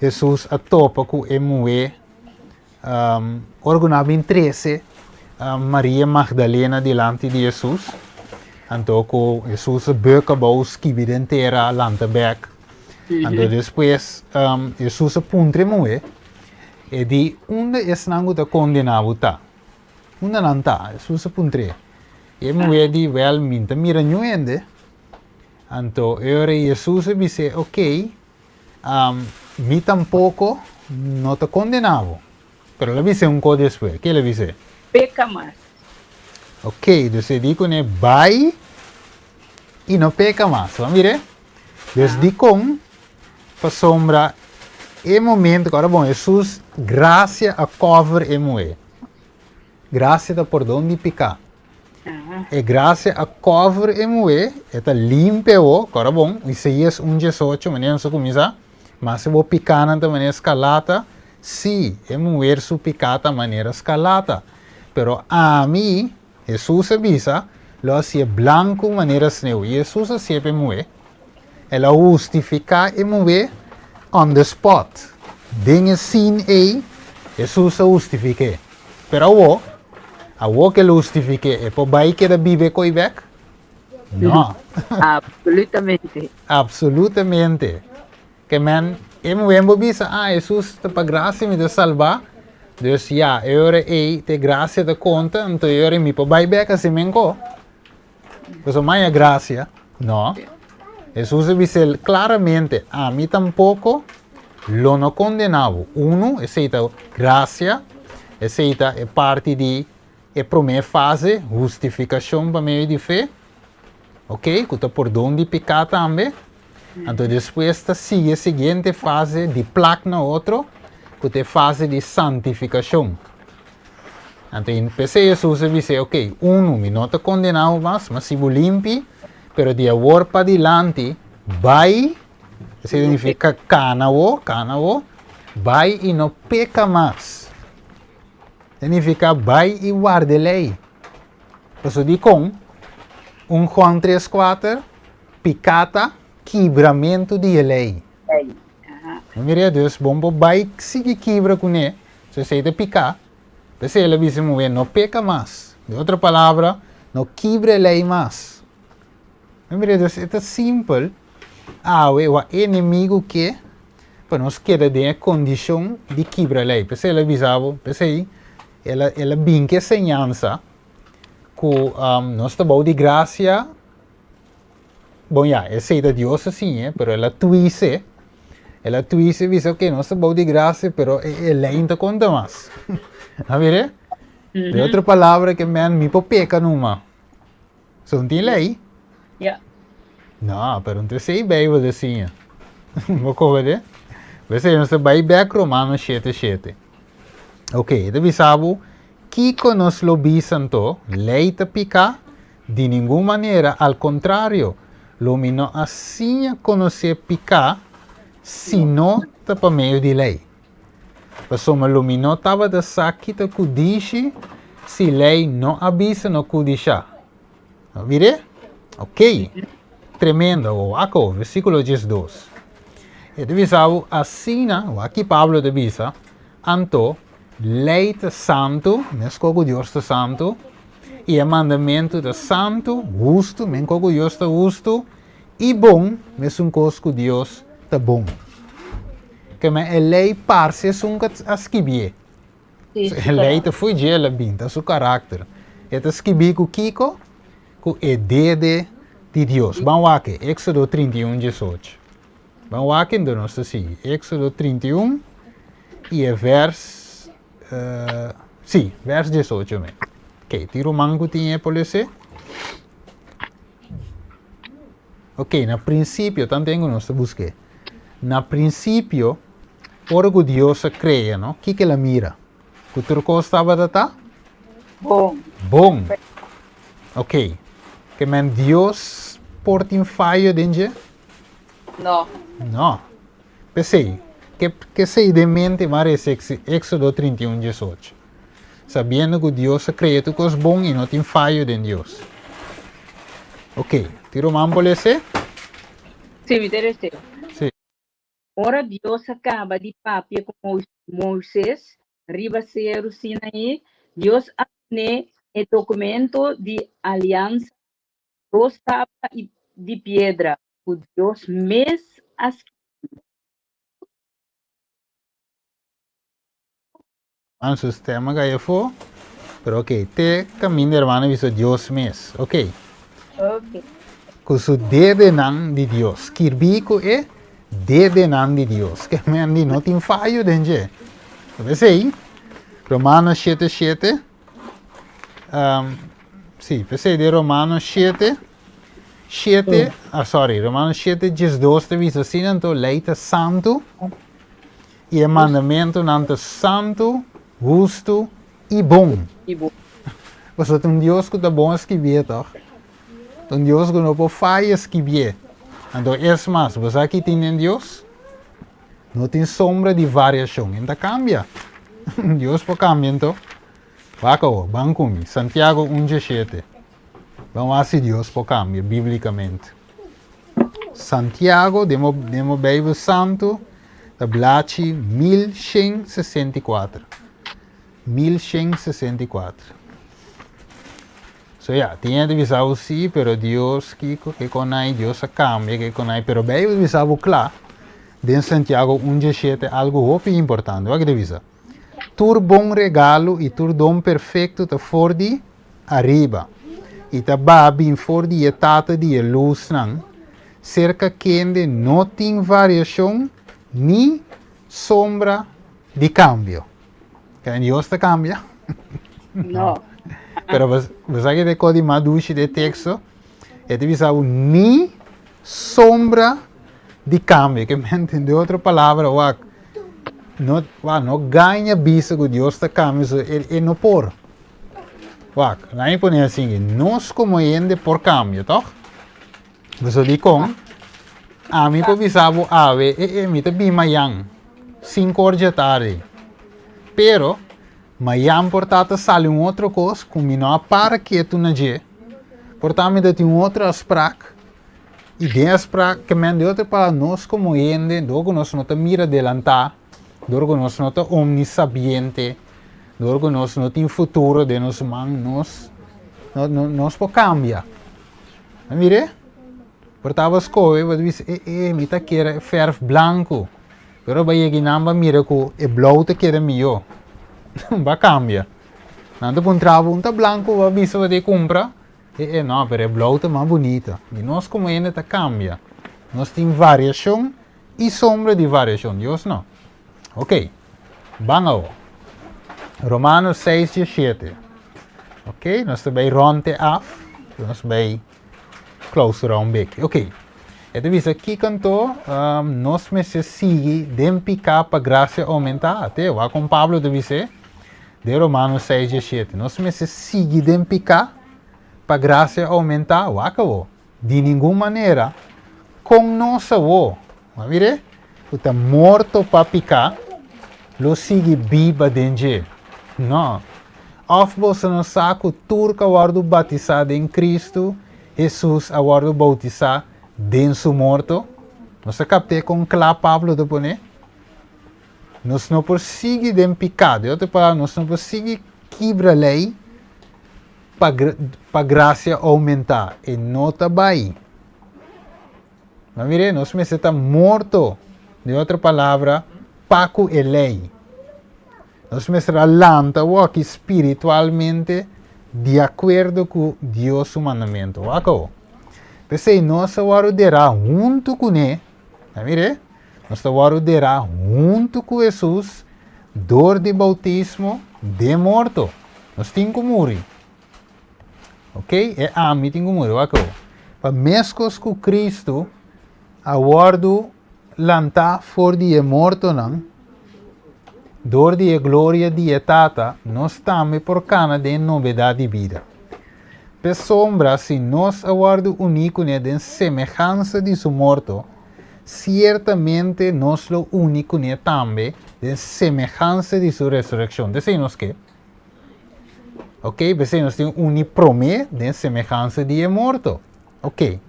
Hesus a topa ku e muhé Ora ku nan a bin trese Maria Magdalena dilanti di Hesus, anto ku Hesus a buk abou skibi den tera lanta bek. Anto despues Hesus a puntra e muhé, e di, Unda esnan ku ta kondená bo ta? Unda nan ta? Hesus a puntr'é. I e muhé di, Wèl, mi no ta mira niun hende. Anto e ora Hesus a bis'é, Oké, Mi tampoko no ta kondená bo. Pero el a bis'é un kos despues. Ke el a bis'é? Peka mas. Ok, dus e di kuné bai i no peka mas. Bo a mir'é? Dus dikon? Pasobra e momento ku ora bon Hesus grasia a kòver e muhé. Grasia ta pordon di piká. E grasia a cover e muhé, e ta limpia bo, kòrda bon, Isaías un diesocho, manera nos a kuminsá, mas si bo pikánan ta manera skarlata, sí, e muher su piká ta manera skarlata, pero ami, Hesus a bisa, lo hasié blanku manera sneu. I Hesus a hasié pa e muhé. El a hustifiká e muhé on the spot. Den e scene ei, Hesus a hustifik'é. Pero awor, awor ku el hustifik'é, e por bai keda biba e koi bèk? No. Absolutamente. Absolutamente. Ke men, e muhé bo bisa, ah, Hesus ta pa grasia mi ta salbá, dus ya, e ora ei ta e grasia ta konta, anto e ora ei mi por bai bèk hasi menko. Pasobra maya grasia? No. Hesus a bisa el klaramente, Ami tampoko lo no kondená bo. Unu, esei ta grasia, esei ta e parti di e promé fase, hustifikashon pa medio di fe, ok, ku ta pordon di piká tambe. Anto despues ta sigui e siguiente fase di plak na otro, ku ta e fase di santifikashon. Anto in p'esei Hesus a bis'é, Ok, unu, mi no ta kondená bo mas, ma si bo limpi, pero di awor padilanti, bai, esei significa kana bo, kana bo, bai i no peka mas. Significa bai i warda e lei. Pasobra dikon? Un Juan tres kuater, piká ta kibramentu di e lei. Mira, dus bon por bai sigui kibra kuné, So esei ta piká. P'esei el a bisa e muhé, No peka mas. Den otro palabra, no kibra e lei mas. Mi mira, dus e ta simpel. Awe wak e enemigu ke pa nos keda den e kondishon di kibra lei. P'esei el a bisa bo, p'esei el a el a bin ku e señansa ku nos ta bou di grasia. Bon ya, esei ta Dios a siñ'e, pero el a tuis'e, el a tuis'e bisa, ok, nos ta bou di grasia, pero e lei no ta konta mas. A mira? De otro palabra ke men, mi por peka numa. So no tin lei? Ya. No, pero no ta esei Beibel ta siña. Bo koba de? P'esei nos ta bai bek Romanos shete shete. Ok, e ta bisa bo, kiko nos lo bisa anto? Lei ta pika? Di ningun manera, al kontrario, lo mi no a siña konosé piká si no ta pa medio di lei. Pasobra lo mi no tabata sa ki ta kudishi si lei no a bisa no kudishá. A mir'é? Oké. Tremendo. Awor wak awor, versíkulo diesdos. E ta bisa bo asina, wak ki Pablo ta bisa, Anto, lei ta santu, meskos ku Dios ta santu, i e mandamentu ta santu, hustu, menkos ku Dios ta hustu, i bon, mesun kos ku Dios ta bon. Keme e lei parse esun ku a skibié. E lei ta fo'i dje, el a bin, ta su karakter. E ta skibí ku kiko? Ku e dede di Dios. Ban wak e, Éksodo 31, 18. Ban wak e, nos ta sigui. Éksodo 31 i e vèrs Sí, vers 18 me. Ok, tin ruman ku tin e por lese? Ok, na prinsipio, tanten ku nos ta busk'é. Na prinsipio, ora ku Dios a krea, no, kiko el a mira? Ku tur kos tabata ta? Bon. Bon. Ok, ke men Dios por tin fayo den dje? No. No. P'esei, ke kesei den mente m'a resa Éxodo 31, 18, sabiendo ku Dios a krea tur kos bon i no tin fayo den Dios. Ok, tin ruman por lese? Sí, mi ta lese. Sí. Ora Dios a kaba di papia ku Moises. Riba Seru Sinaí, Dios a dun'é e dokumento di aliansa, dos tabla di piedra ku Dios mes a skirbi. An su stem a cay afo, pero ok, te caminda hermano bisa Dios mes, ok. Ok. Cu su dedenan di Dios, skirbi cu e dedenan di Dios, ke men di no tin fayo den dje. P'esey, Romanos shete shete, um, si, p'esey den Romanos shete, shete, ah sorry, Romanos shete diesdos ta bisa asina, anto ley ta santu, I e mandamentunan ta santu, hustu i bon. I bon. Pasobra ta un Dios ku ta bon a skibié, tòg? Ta un Dios ku no por faya skibié. Anto, es mas, bo sa ki tin den Dios? No tin sombra di variashon. E no ta kambia. Dios por kambia anto? Wak awor, ban ku mi. Santiago un djeshete. Ban wak si Dios por kambia bíblikamente. Santiago, den bo, den bo Bijbel Santu, ta blachi 1164. 1164. So ya, tin hende bisa bo sí, pero Dios kiko, ke konai, Dios a kambia, ke konai, pero Bijbel bisa bo kla, den Santiago 1:17 algu hopi importante. Wak e ta bisa? Tur bon regalo i tur don perfekto ta for di ariba, i ta baha bin for di e Tata di e lusnan, serka kende no tin variashon ni sombra di kambio. Kende Dios ta kambia? No. Pero bo sa ke ta e kos di mas dushi di e teksto? E ta bisa bo ni sombra di kambio. Ke mente, den otro palabra, wak, no, wak, no gaña bisa ku Dios ta kambia, so e, e no por. Wak, laat mi pone asin, nos komo hende por kambia, tòg? Pasobra dikon? Ami por bisa bo awe, e, e, mi ta bin mayan, sinku or dje tardi. Pero, mayan por ta ta sali un otro kos ku mi no a para ketu na dje. Por ta mi ta tin un otro afsprak, i den afsprak, ke men di otro palabra, nos komo hende, dor ku nos no ta mira delantá, dor ku nos no ta omnisabiente, dor ku nos no tin futuro den nos man, nos, nos por kambia. A mir'é? Por tabata skohe, bo ta bisa, e, e, mi ta kere e fèrf blanku. Pero bo a yega einan bo a mira ku e blou ta keda mihó. Bo a kambia. Nan ta puntra bo, un ta blanku bo a bisa bo ta e kumpra? E, e, no, pero e blou ta mas bunita. I nos komo hende ta kambia. Nos tin variashon i sombra di variashon. Dios no. Ok, ban awo. Romanos 6, 17. Ok, nos ta bay rond e af. Nos bay clausura un beki. Ok, e ta bisa kiko anto um, nos mester sigui den piká pa gracia aumentá. Ate, wak kon Pablo ta bis'é den Romanos 6, 17. Nos mester sigui den piká pa gracia aumentá. Wak awo. Di ningun manera, kon nos awo, bo a mir'é? Ku ta morto pa piká, lo sigui biba den dje? No. Òf boso no sa ku tur ku a wòrdu batisá den Kristu Hesus a wòrdu boutisá den su morto? Nos a kapt'é kon kla Pablo ta pon'é? Nos no por sigui den piká, den otro palabra, nos no por sigui kibra lei pa pa gracia oumentá, e no ta bai. Ma mire, nos mester ta morto, den otro palabra, pa ku e lei. Nos mester a lanta awor spiritualmente di akuerdo ku Dios su mandamentu. Wak awor. P'esei nos a wòrdu derá huntu kuné, a mire, nos ta wòrdu derá huntu ku Hesus dor di boutismo den morto. Nos tin ku muri. Ok, e ami tin ku muri. Wak awor. Pa meskos ku Kristu a wòrdu lantá for di e mortonan dor di e gloria di e Tata, nos tambe por kana den nobedat di bida. Pasobra si nos a wòrdu uní kuné den semehansa di su morto, siertamente nos lo uni kuné tambe den semehansa di su resurekshon. T'esei nos ke. Ok, p'esei nos tin uni promé den semehansa di e morto. Ok,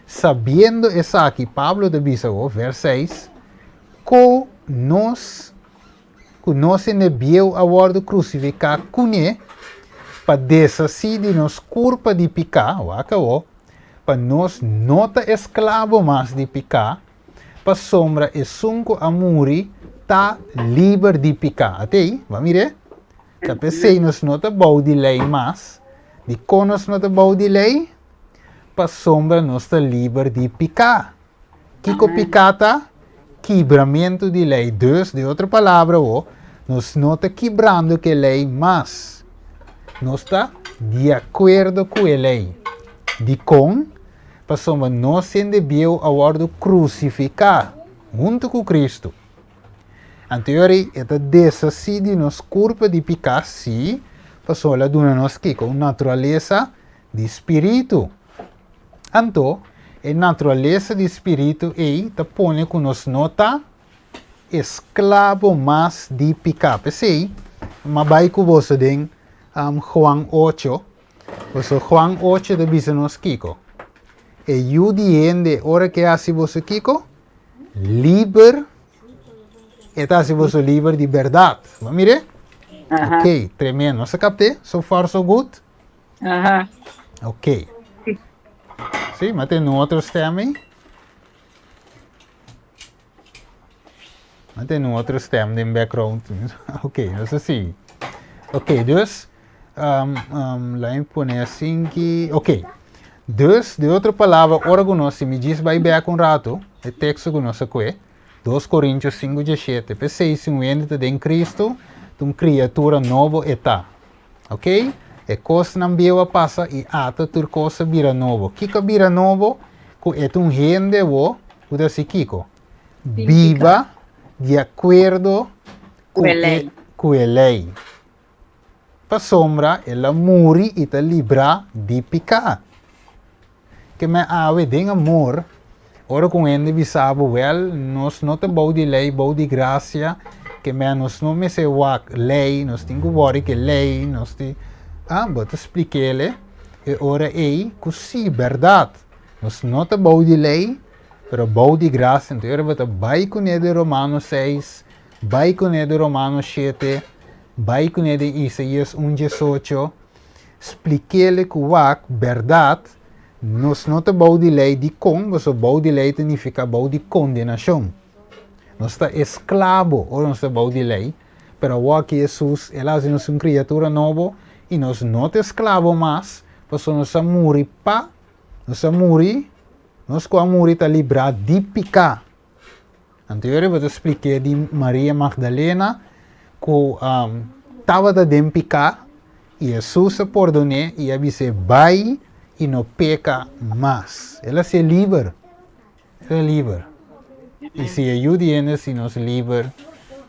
sabiendo esaki, Pablo ta bisa bo, vers 6, ku nos, Ku nos hende bieu a wòrdu krusifiká kuné pa deshasí di nos kurpa di piká, wak awor, pa nos no ta esklabo mas di piká, pasobra esun ku a muri ta liber di piká. Atei, bo a mir'é? Ta p'esei nos no ta bou di lei mas. Dikon nos no ta bou di lei? Pasobra nos ta liber di piká. Kiko piká ta? Kibramentu di lei. Dus, di otro palabra awor, nos no ta kibrando ku e lei mas. Nos ta di akuerdo ku e lei. Dikon? Pasobra nos hende bieu a wòrdu krusifiká huntu ku Kristu. Anto yori e ta deshasí di nos kurpa di piká, sí, pasobra el a duna nos kiko? Un naturalesa di spiritu. Anto, e naturalesa di spiritu ei ta pone ku nos no ta esklabo mas di piká. P'esei, mi a bai ku boso den Juan ocho. Pasobra Juan ocho ta bisa nos kiko? E Yu di hende ora ke hasi boso kiko? Liber. E ta hasi boso liber di bèrdat. Bo a mir'é? Ok, tremendo. Nos a kapt'é? So far so good? Aha. Ok. Sí, maar ten un otro stem ahí. Maar ten un otro stem den background. Ok, no sé si. Ok, dus, um, um, laat me pone assim que, ok. Dus, de otro palabra, ora ku nos, si mi djis bai bek un rato, e teksto ku nos a kue, 2 Korintios 5, 17, p'esei si un hende ta den Kristu, ta un kriatura nobo e ta. Ok? E kosnan bieu a pasa i ata tur kos a bira nobo. Kiko a bira nobo? Ku e ta un hende awo ku ta hasi kiko? Biba di akuerdo ku e ku e lei. Pasobra el a muri i ta librá di piká. Ke men awe den amor, ora ku un hende bisa bo, wèl, nos no ta bou di lei, bou di grasia, ke men nos no mester wak lei, nos tin ku wòri ku e lei, nos tin, ah, bo ta splik'el e ora ei ku sí, bèrdat, nos no ta bou di lei, pero bou di grasia. Enton e ora bo ta bai kuné den Romano seis, bai kuné den Romano shete, bai kuné den Isaías un diesocho, Splik'ele ku wak, bèrdat, nos no ta bou di lei. Dikon? Pasobra bou di lei ta nifiká bou di kondenashon. Nos ta esklabo ora nos ta bou di lei, pero awor ki Hesus, el a hasi nos un kriatura nobo i nos no ta esklabo mas, pasobra nos a muri pa, nos a muri, nos ku a muri ta librá di piká. Anterior bo ta splik'é di Maria Magdalena ku tabata den piká i Hesus a pordon'é i a bis'é bai i no peka mas. El a ser liber. El a liber. I si e Yu di hende hasi nos liber,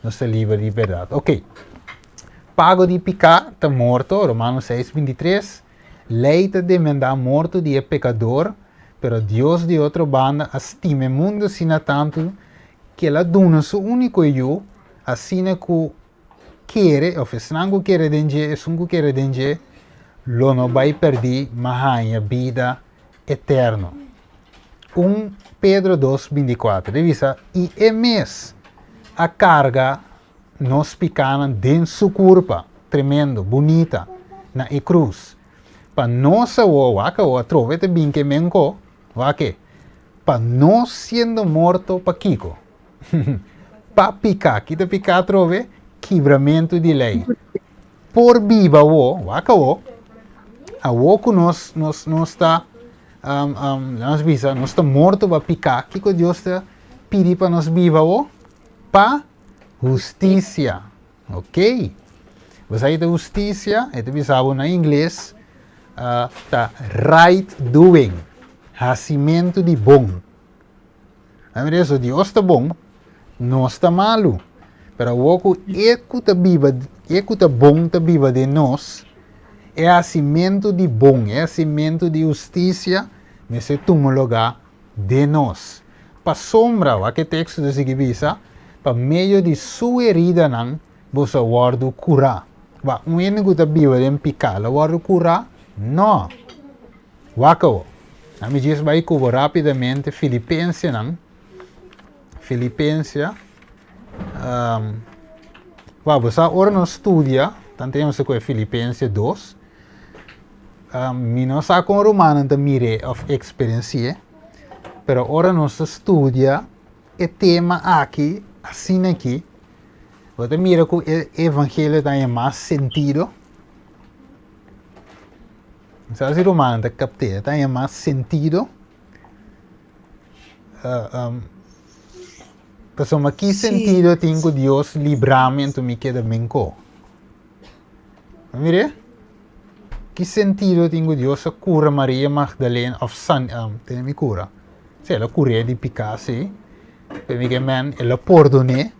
nos ta liber di bèrdat. Oke. Pago di piká ta morto, Romano seis bintitres. Lei ta demandá morto di e pekador, pero Dios di otro banda a stima e mundu asina tantu ku el a duna su úniko Yu, asina ku kere, òf esnan ku kere den dje, esun ku kere den dje, lo no bai pèrdí, ma haña bida eterno. Un Pedro dos bintikuater ta bisa, I e mes a karga nos pikánan den su kurpa, tremendo, bunita, na e krus. Pa nos awor, wak awor, atrobe ta bin ke men ko, wak e, pa nos siendo morto pa kiko? Pa piká, ki ta piká atrobe? Kibramentu di lei. Por biba awor, wak awor, awor ku nos, nos, nos ta, um, um, nos bisa, nos ta morto pa piká, kiko Dios ta pidi pa nos biba awor? Pa hustisia. Ok. Bo sa ta hustisia, e ta bisa bo na ingles, uh, ta right doing, hasimentu di bon. A mira eso, Dios ta bon, nos ta malu. Pero awor ku e ku ta biba, e ku ta bon ta biba den nos, e hasimentu di bon, e hasimentu di hustisia mester tuma lugá den nos. Pasobra, wak e teksto ta sigui bisa, pa medio di su heridanan boso a wòrdu kurá. Wak, un hende ku ta biba den piká lo wòrdu kurá? Nò. Wak awor. Ami djis bai ku bo rápidamente Filipensenan. Filipensia. Wak, bo sa ora nos studia, tantu nos ta kohe Filipense 2, mi no sa kon rumannan ta mir'é òf eksperensi'é, pero ora nos ta studia e tema aki asina aki, bo ta mira ku e evangelio ta haña mas sentido. Mi sa si rumannan ta kapt'é, e ta haña mas sentido. Pasobra ki sentido tin ku Dios libra mi anto mi keda menkó? Bo mira? Ki sentido tin ku Dios a kura Maria Magdalena òf san tene mi kura? Si el a kur'é di piká si, pero mi ke men el a pordon'é.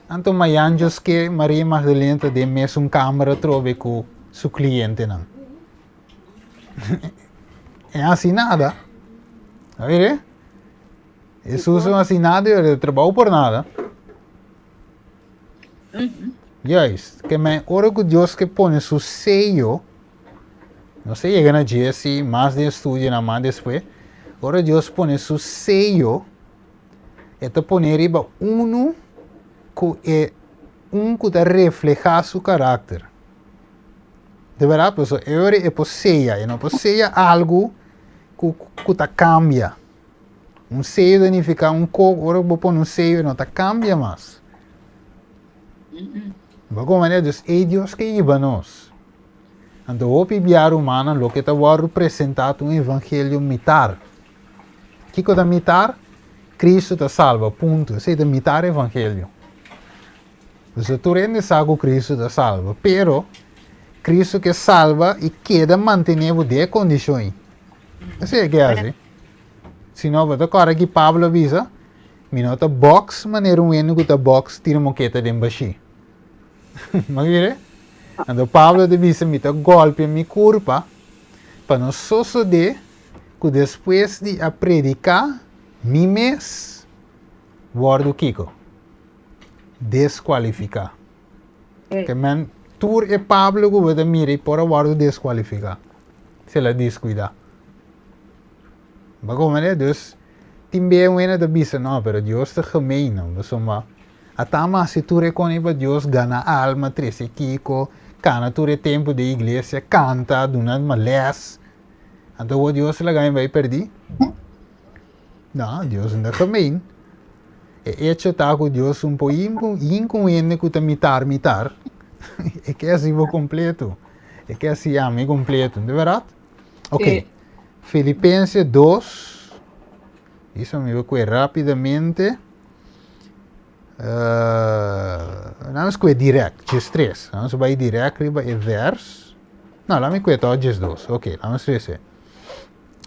Anto mayan djos ke Maria Magdalena ta den mesun kamber atrobe ku su klientenan. E hasi nada. A mira? Hesus no hasi nada, e trabou por nada. Juist, ke men ora ku Dios ke pone su seyo, nos ta yega na dje si mas den estudionan mas despues, ora Dios pone su seyo, e ta pone riba unu ku e un ku ta reflehá su karakter. De berdad, pasobra e ora e por seya, e no por seya algu ku ku ta kambia. Un seyo ta nifiká un ko, ora bo pone un seyo e no ta kambia mas. Bo komprende? Dus ei Dios ke hiba nos. Anto hopi bia rumannan loke ta wòrdu presentá ta un evangelio mitar. Kiko ta mitar? Kristu ta salba, punto. Esei ta mitar evangelio. Pasobra tur hende sa ku Kristu ta salba, pero Kristu ke salba i keda mantené bo den e kondishon ei. Esei e ke hasi. Si no, bo ta kòrda ki Pablo a bisa, Mi no ta bòks manera un hende ku ta bòks tira moketa den bashí. Bo mira? Anto Pablo ta bisa, Mi ta gòlpia mi kurpa pa no sosodé ku despues di a prediká mi mes wòrdu kiko? Deskualifiká. Ke men tur e Pablo ku bo ta mira i por a wòrdu deskualifiká si el a deskuidá. Bo komprende? Dus tin bia un hende ta bisa no, pero Dios ta gemeen no, pasobra a ta mas si tur e kos pa Dios gana alma, trese kiko, kana tur e tempu den iglesia, kanta, duna les, anto awor Dios ta laga mi bai pèrdí? No, Dios no ta gemeen. E echo ta ku Dios un por yin ku un hende ku ta mitar mitar, e ke hasi bo kompleto, e ke hasi ami kompleto, no ta bèrdat? Ok, Filipense 2, Eso mi voy kue rápidamente. Uh, vamos kue direct, djes 3. Vamos bai direct riba e vers. No, laat me kue toch djes 2. Ok, vamos trece.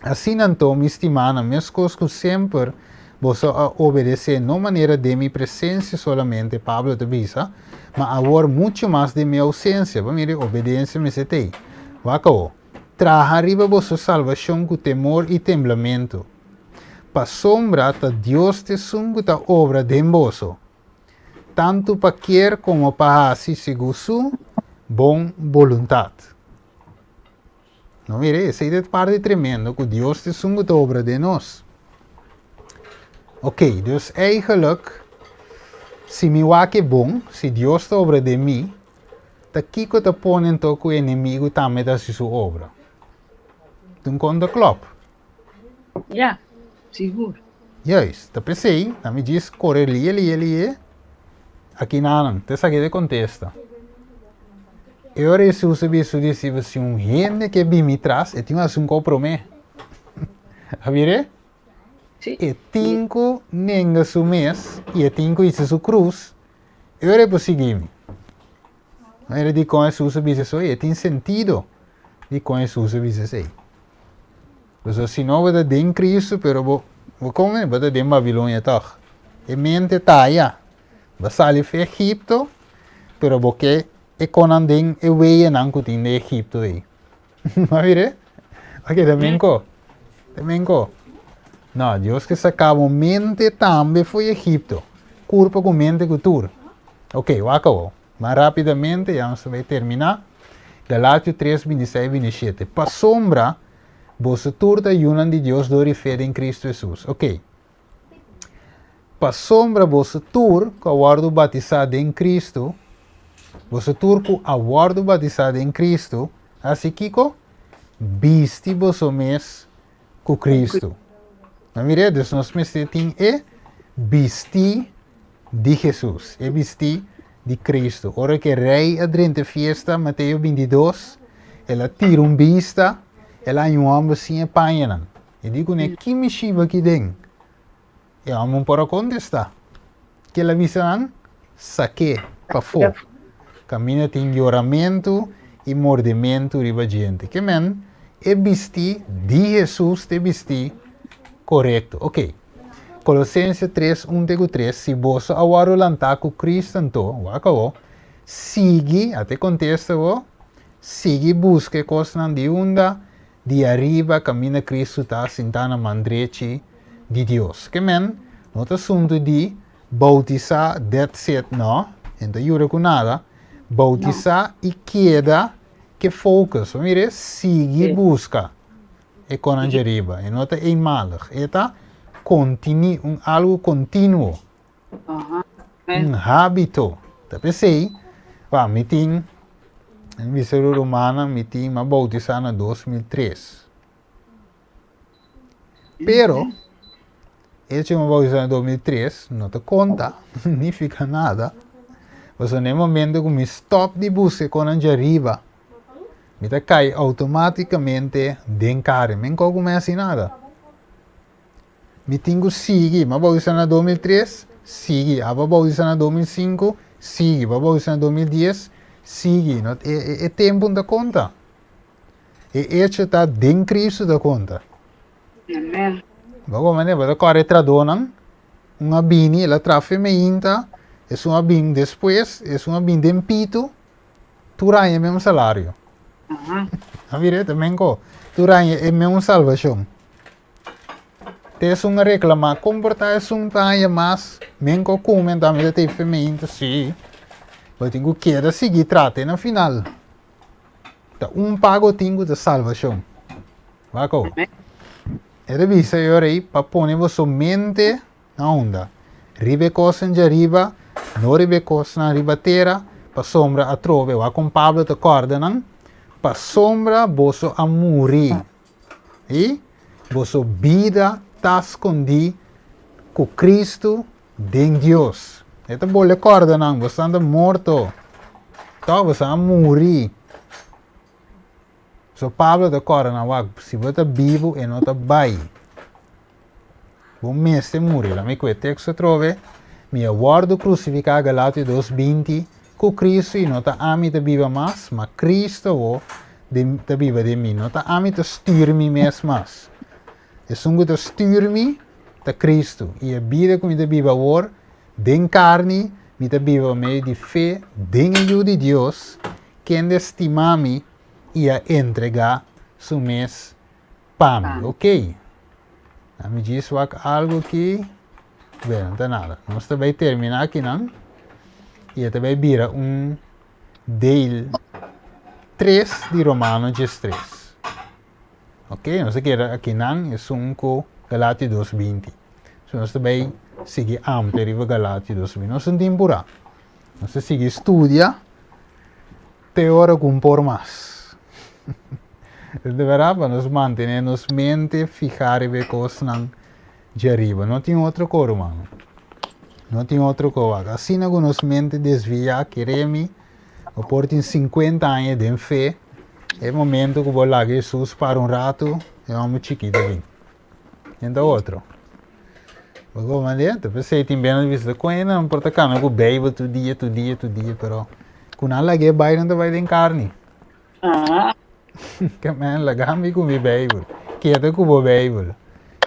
Asina anto, mi stimánan, meskos ku semper boso a obedesé, no manera den mi presensia solamente, Pablo ta bisa, ma awor muchu mas den mi ousensia. Bo mira, e obedensia mester ta ei. Wak awor, Traha riba boso salbashon ku temor i temblamentu, pasobra ta Dios t'esun ku ta obra den boso, tantu pa kier komo pa hasi segun su bon boluntat. No mira, esei ta e parti tremendo ku Dios ta esun ku ta obra den nos. Ok, dus eigenlijk, si mi wak e bon, si Dios ta obra den mi, ta kiko ta pone anto ku e enemigu tambe ta hasi su obra? Ta un konta klòp. Ja, sigur. Juist, ta p'esei, na mi djis kore lie lie lie, aki nanan, ta esaki ta e kontesta. E ora Hesus a bisa su disipel, si un hende ke bin mi tras, e tin ku hasi un kos promé. A bira? Sí. E tin ku nenga su mes i e tin ku hisa su krus, e ora e por sigui mi. Manera dikon Hesus a bisa esei, e tin sentido dikon Hesus a bisa esei. Pasobra si no bo ta den Cristo, pero bo, bo kon bo ta den Babilonia tòg. E mente ta aya. Bo a sali for Egipto, pero bo ke e konan den e weyenan ku tin den Egipto ei. Bo a mira? Ok, ta menko. Ta menko. No, Dios ke saka bo mente tambe for Egipto. Kurpa ku mente ku tur. Ok, wak awor. Mas rápidamente, ya nos ta bai terminá. Galatio 3, 26, 27. Pasobra boso tur ta yunan di Dios dor di fe den Cristo Hesus. Ok. Pasobra boso tur ku a wòrdu batisá den Cristo. Boso tur ku a wòrdu batisá den Kristu, hasi kiko? Bisti boso mes ku Kristu. Na mir'é, dus nos mester tin e bistí di Hesus, e bistí di Kristu. Ora ku e rei a drenta e fiesta, Mateo bintidos, el a tira un bista, el a haña un hòmber sin e pañanan. E di kuné, Ki mishiba aki den? E hòmber por a kontestá. Ke el a bisa nan? Sak'é pafó. Kaminda tin yoramentu i mordementu riba djente. Ke men, e bistí di Hesus ta e bistí korekto. Oke. Kolosense tres, un te ku tres, Si boso a wòrdu lantá ku Kristu anto, wak awor, sigui, a te kontesta bo, sigui buska e kosnan di unda Di ariba kaminda Kristu ta sintá na man drechi di Dios. Ke men, no ta asuntu di boutisá, that's it, no. E no ta yuda ku nada. Boutisá i keda ke focus. Bo mira, sigui buska e konan djariba. E no ta eenmalig. E ta kontini, un algu kontinuo. Un hábito. Ta p'esei, pa mi tin, mi bisa e rumannan, mi tin, mi a boutisá na 2003. Pero, hecho mi a boutisá na 2003 no ta konta, no nifiká nada, pasobra na e momento ku mi stòp di buska e konan djariba, mi ta kai outomátikamente den kare. Mi no ku mi hasi nada. Mi tin ku sigui. Mi a bautisa na 2003, sigui. Abo a bautisa na 2005, sigui. Bo a bautisa na 2010, sigui. No, e, e, e tempu no ta konta. E echo ta den Cristo ta konta. Amen. Bo komprende? Bo ta kòrda e tradónan. Un a bini, el a traha fe meinta, esun a bin despues, esun a bin den pitu. Tur aña e mesmo salario. Aha. A mira, ta menko. Tur aña e mesmo salvacion. Te esun a reclama, con por ta esun ta haña mas men cu cume, anto ami ta te femein ta si. Bo tin cu keda sigui trata e na final. Ta un pago tin cu ta salvacion. Wak awo. E ta bisa e ora ei pa pone boso mente na unda? Riba e cosnan djariba, no riba e cosnan riba tera, pasobra atrobe, wak con Pablo ta corda nan, pasobra boso a muri. I boso bida ta skondí ku Kristu den Dios. E ta bolbe kòrda nan, boso ta morto. Tòg boso a muri. So Pablo ta kòrda nan, wak, si bo ta bibu e no ta bai. Bo mester muri. Lami ku e teksto atrobe, Mi a wòrdu krusifiká, Galatio dos, 20, ku Kristu i no ta ami ta biba mas, ma Kristu awor den ta biba den mi. No ta ami ta stür mi mes mas. Esun ku ta stür mi ta Kristu. I e bida ku mi ta biba awor den karni, mi ta biba pa medio di fe den e Yu di Dios, kende stima mi i a entregá su mes pa mi. Ok. Mi djis wak algu aki. Bueno, no ta nada. Nos ta bai termina akinan. I e ta bai bira un deel 3 di Romano 13. Ok, nos ta keda akinan esun ku Galatio 2:20. So nos ta bai sigui amplia riba Galatio 2:20. Nos no tin purá. Nos ta sigui studia te ora ku un por mas. De berdad, pa nos mantené nos mente fihá riba e kosnan djariba. No tin otro ko, ruman. No tin otro ko. Wak, asina ku nos mente desviá, kere mi, bo por tin 50 aña den fe, e momento ku bo laga Hesus para un ratu, e hòmber chikito bin. Ken ta otro? Bo komprende? Ta p'esei tin bena di bisa ku hende nan por ta kana ku Beibel tur dia, tur dia, tur dia, pero ku nan lag'é bai nan ta bai den karni. Ah. Ke men laga mi ku mi Beibel. Keda ku bo Beibel.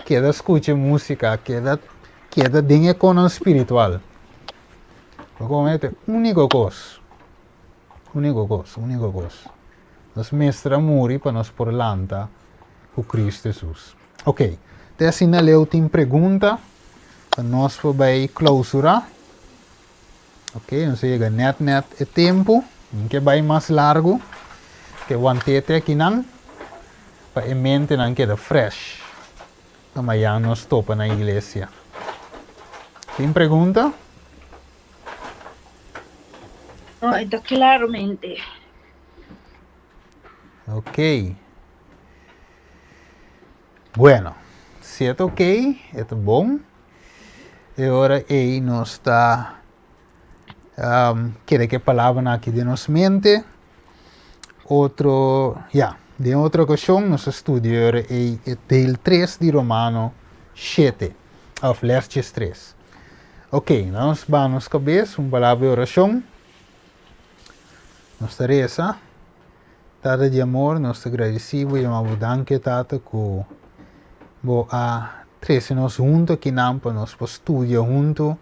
Keda skucha músika, keda keda den e konan spiritual. Bo komprende? Úniko kos. Úniko kos, úniko kos. Nos mester a muri pa nos por lanta ku Kristu Hesus. Ok, te asina leu tin pregunta pa nos por bai klausurá. Ok, nos a yega nèt nèt e tempu. Mi ke bai mas largu. Ke want'é te akinan pa e mentenan keda fresh pa mayan nos topa na iglesia. Tin pregunta? No, e ta claramente. Ok. Bueno, si e ta ok, e ta bon. E ora ei nos ta um, kere ke palabranan aki den nos mente. Otro, ja, den otro okashon nos a studia ora ei e deel 3 di Romano 7, of lesjes 3. Ok, nos ba nos kabes un palabra di orashon. Nos ta resa. Tata di amor, nos ta gradisí bo i yama bo danki, Tata, ku bo a trese nos huntu akinan pa nos por studia huntu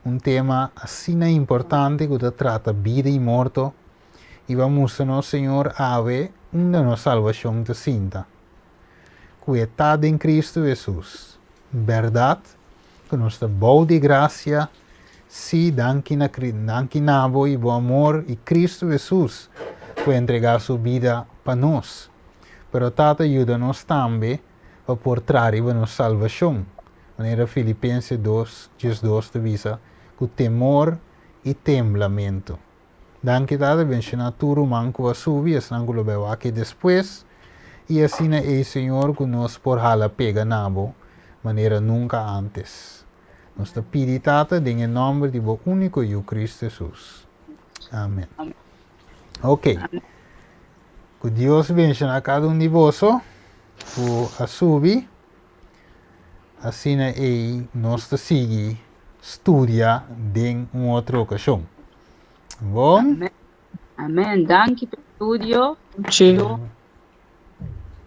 un tema asina importante ku ta trata bida i morto i bo a mustra nos, Señor, awe unda nos salbashon ta sinta, ku e ta den Kristu Hesus. Bèrdat ku nos ta bou di grasia, sí, danki na danki na bo i bo amor i Kristu Hesus ku a entregá su bida pa nos. Pero Tata yuda nos tambe pa por traha riba nos salbashon, manera Filipense dos, 12 ta bisa, ku temor i temblamentu. Danki Tata, benshoná tur ruman ku a subi, esnan ku lo bai wak despues, i asina ei, Señor, ku nos por hala pega na bo manera nunka ántes. Nos ta pidi, Tata, den e nòmber di bo úniko Yu, Kristu Hesus. Amen. Ok. Ku Dios benshoná kada un di boso ku a subi. Asina ei nos ta sigui studia den un otro okashon. Bon? Amen. Amen. Danki pa studio. Sí.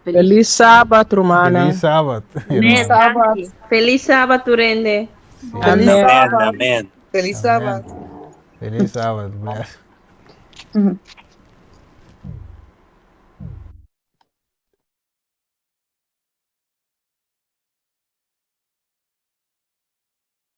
Feliz Sabat, rumannan. Feliz Sabat. Amen. Sabat. Feliz Sabat, tur hende. Feliz Amen. Sabat. Amen. Feliz Sabat. Feliz Sabat. Bless.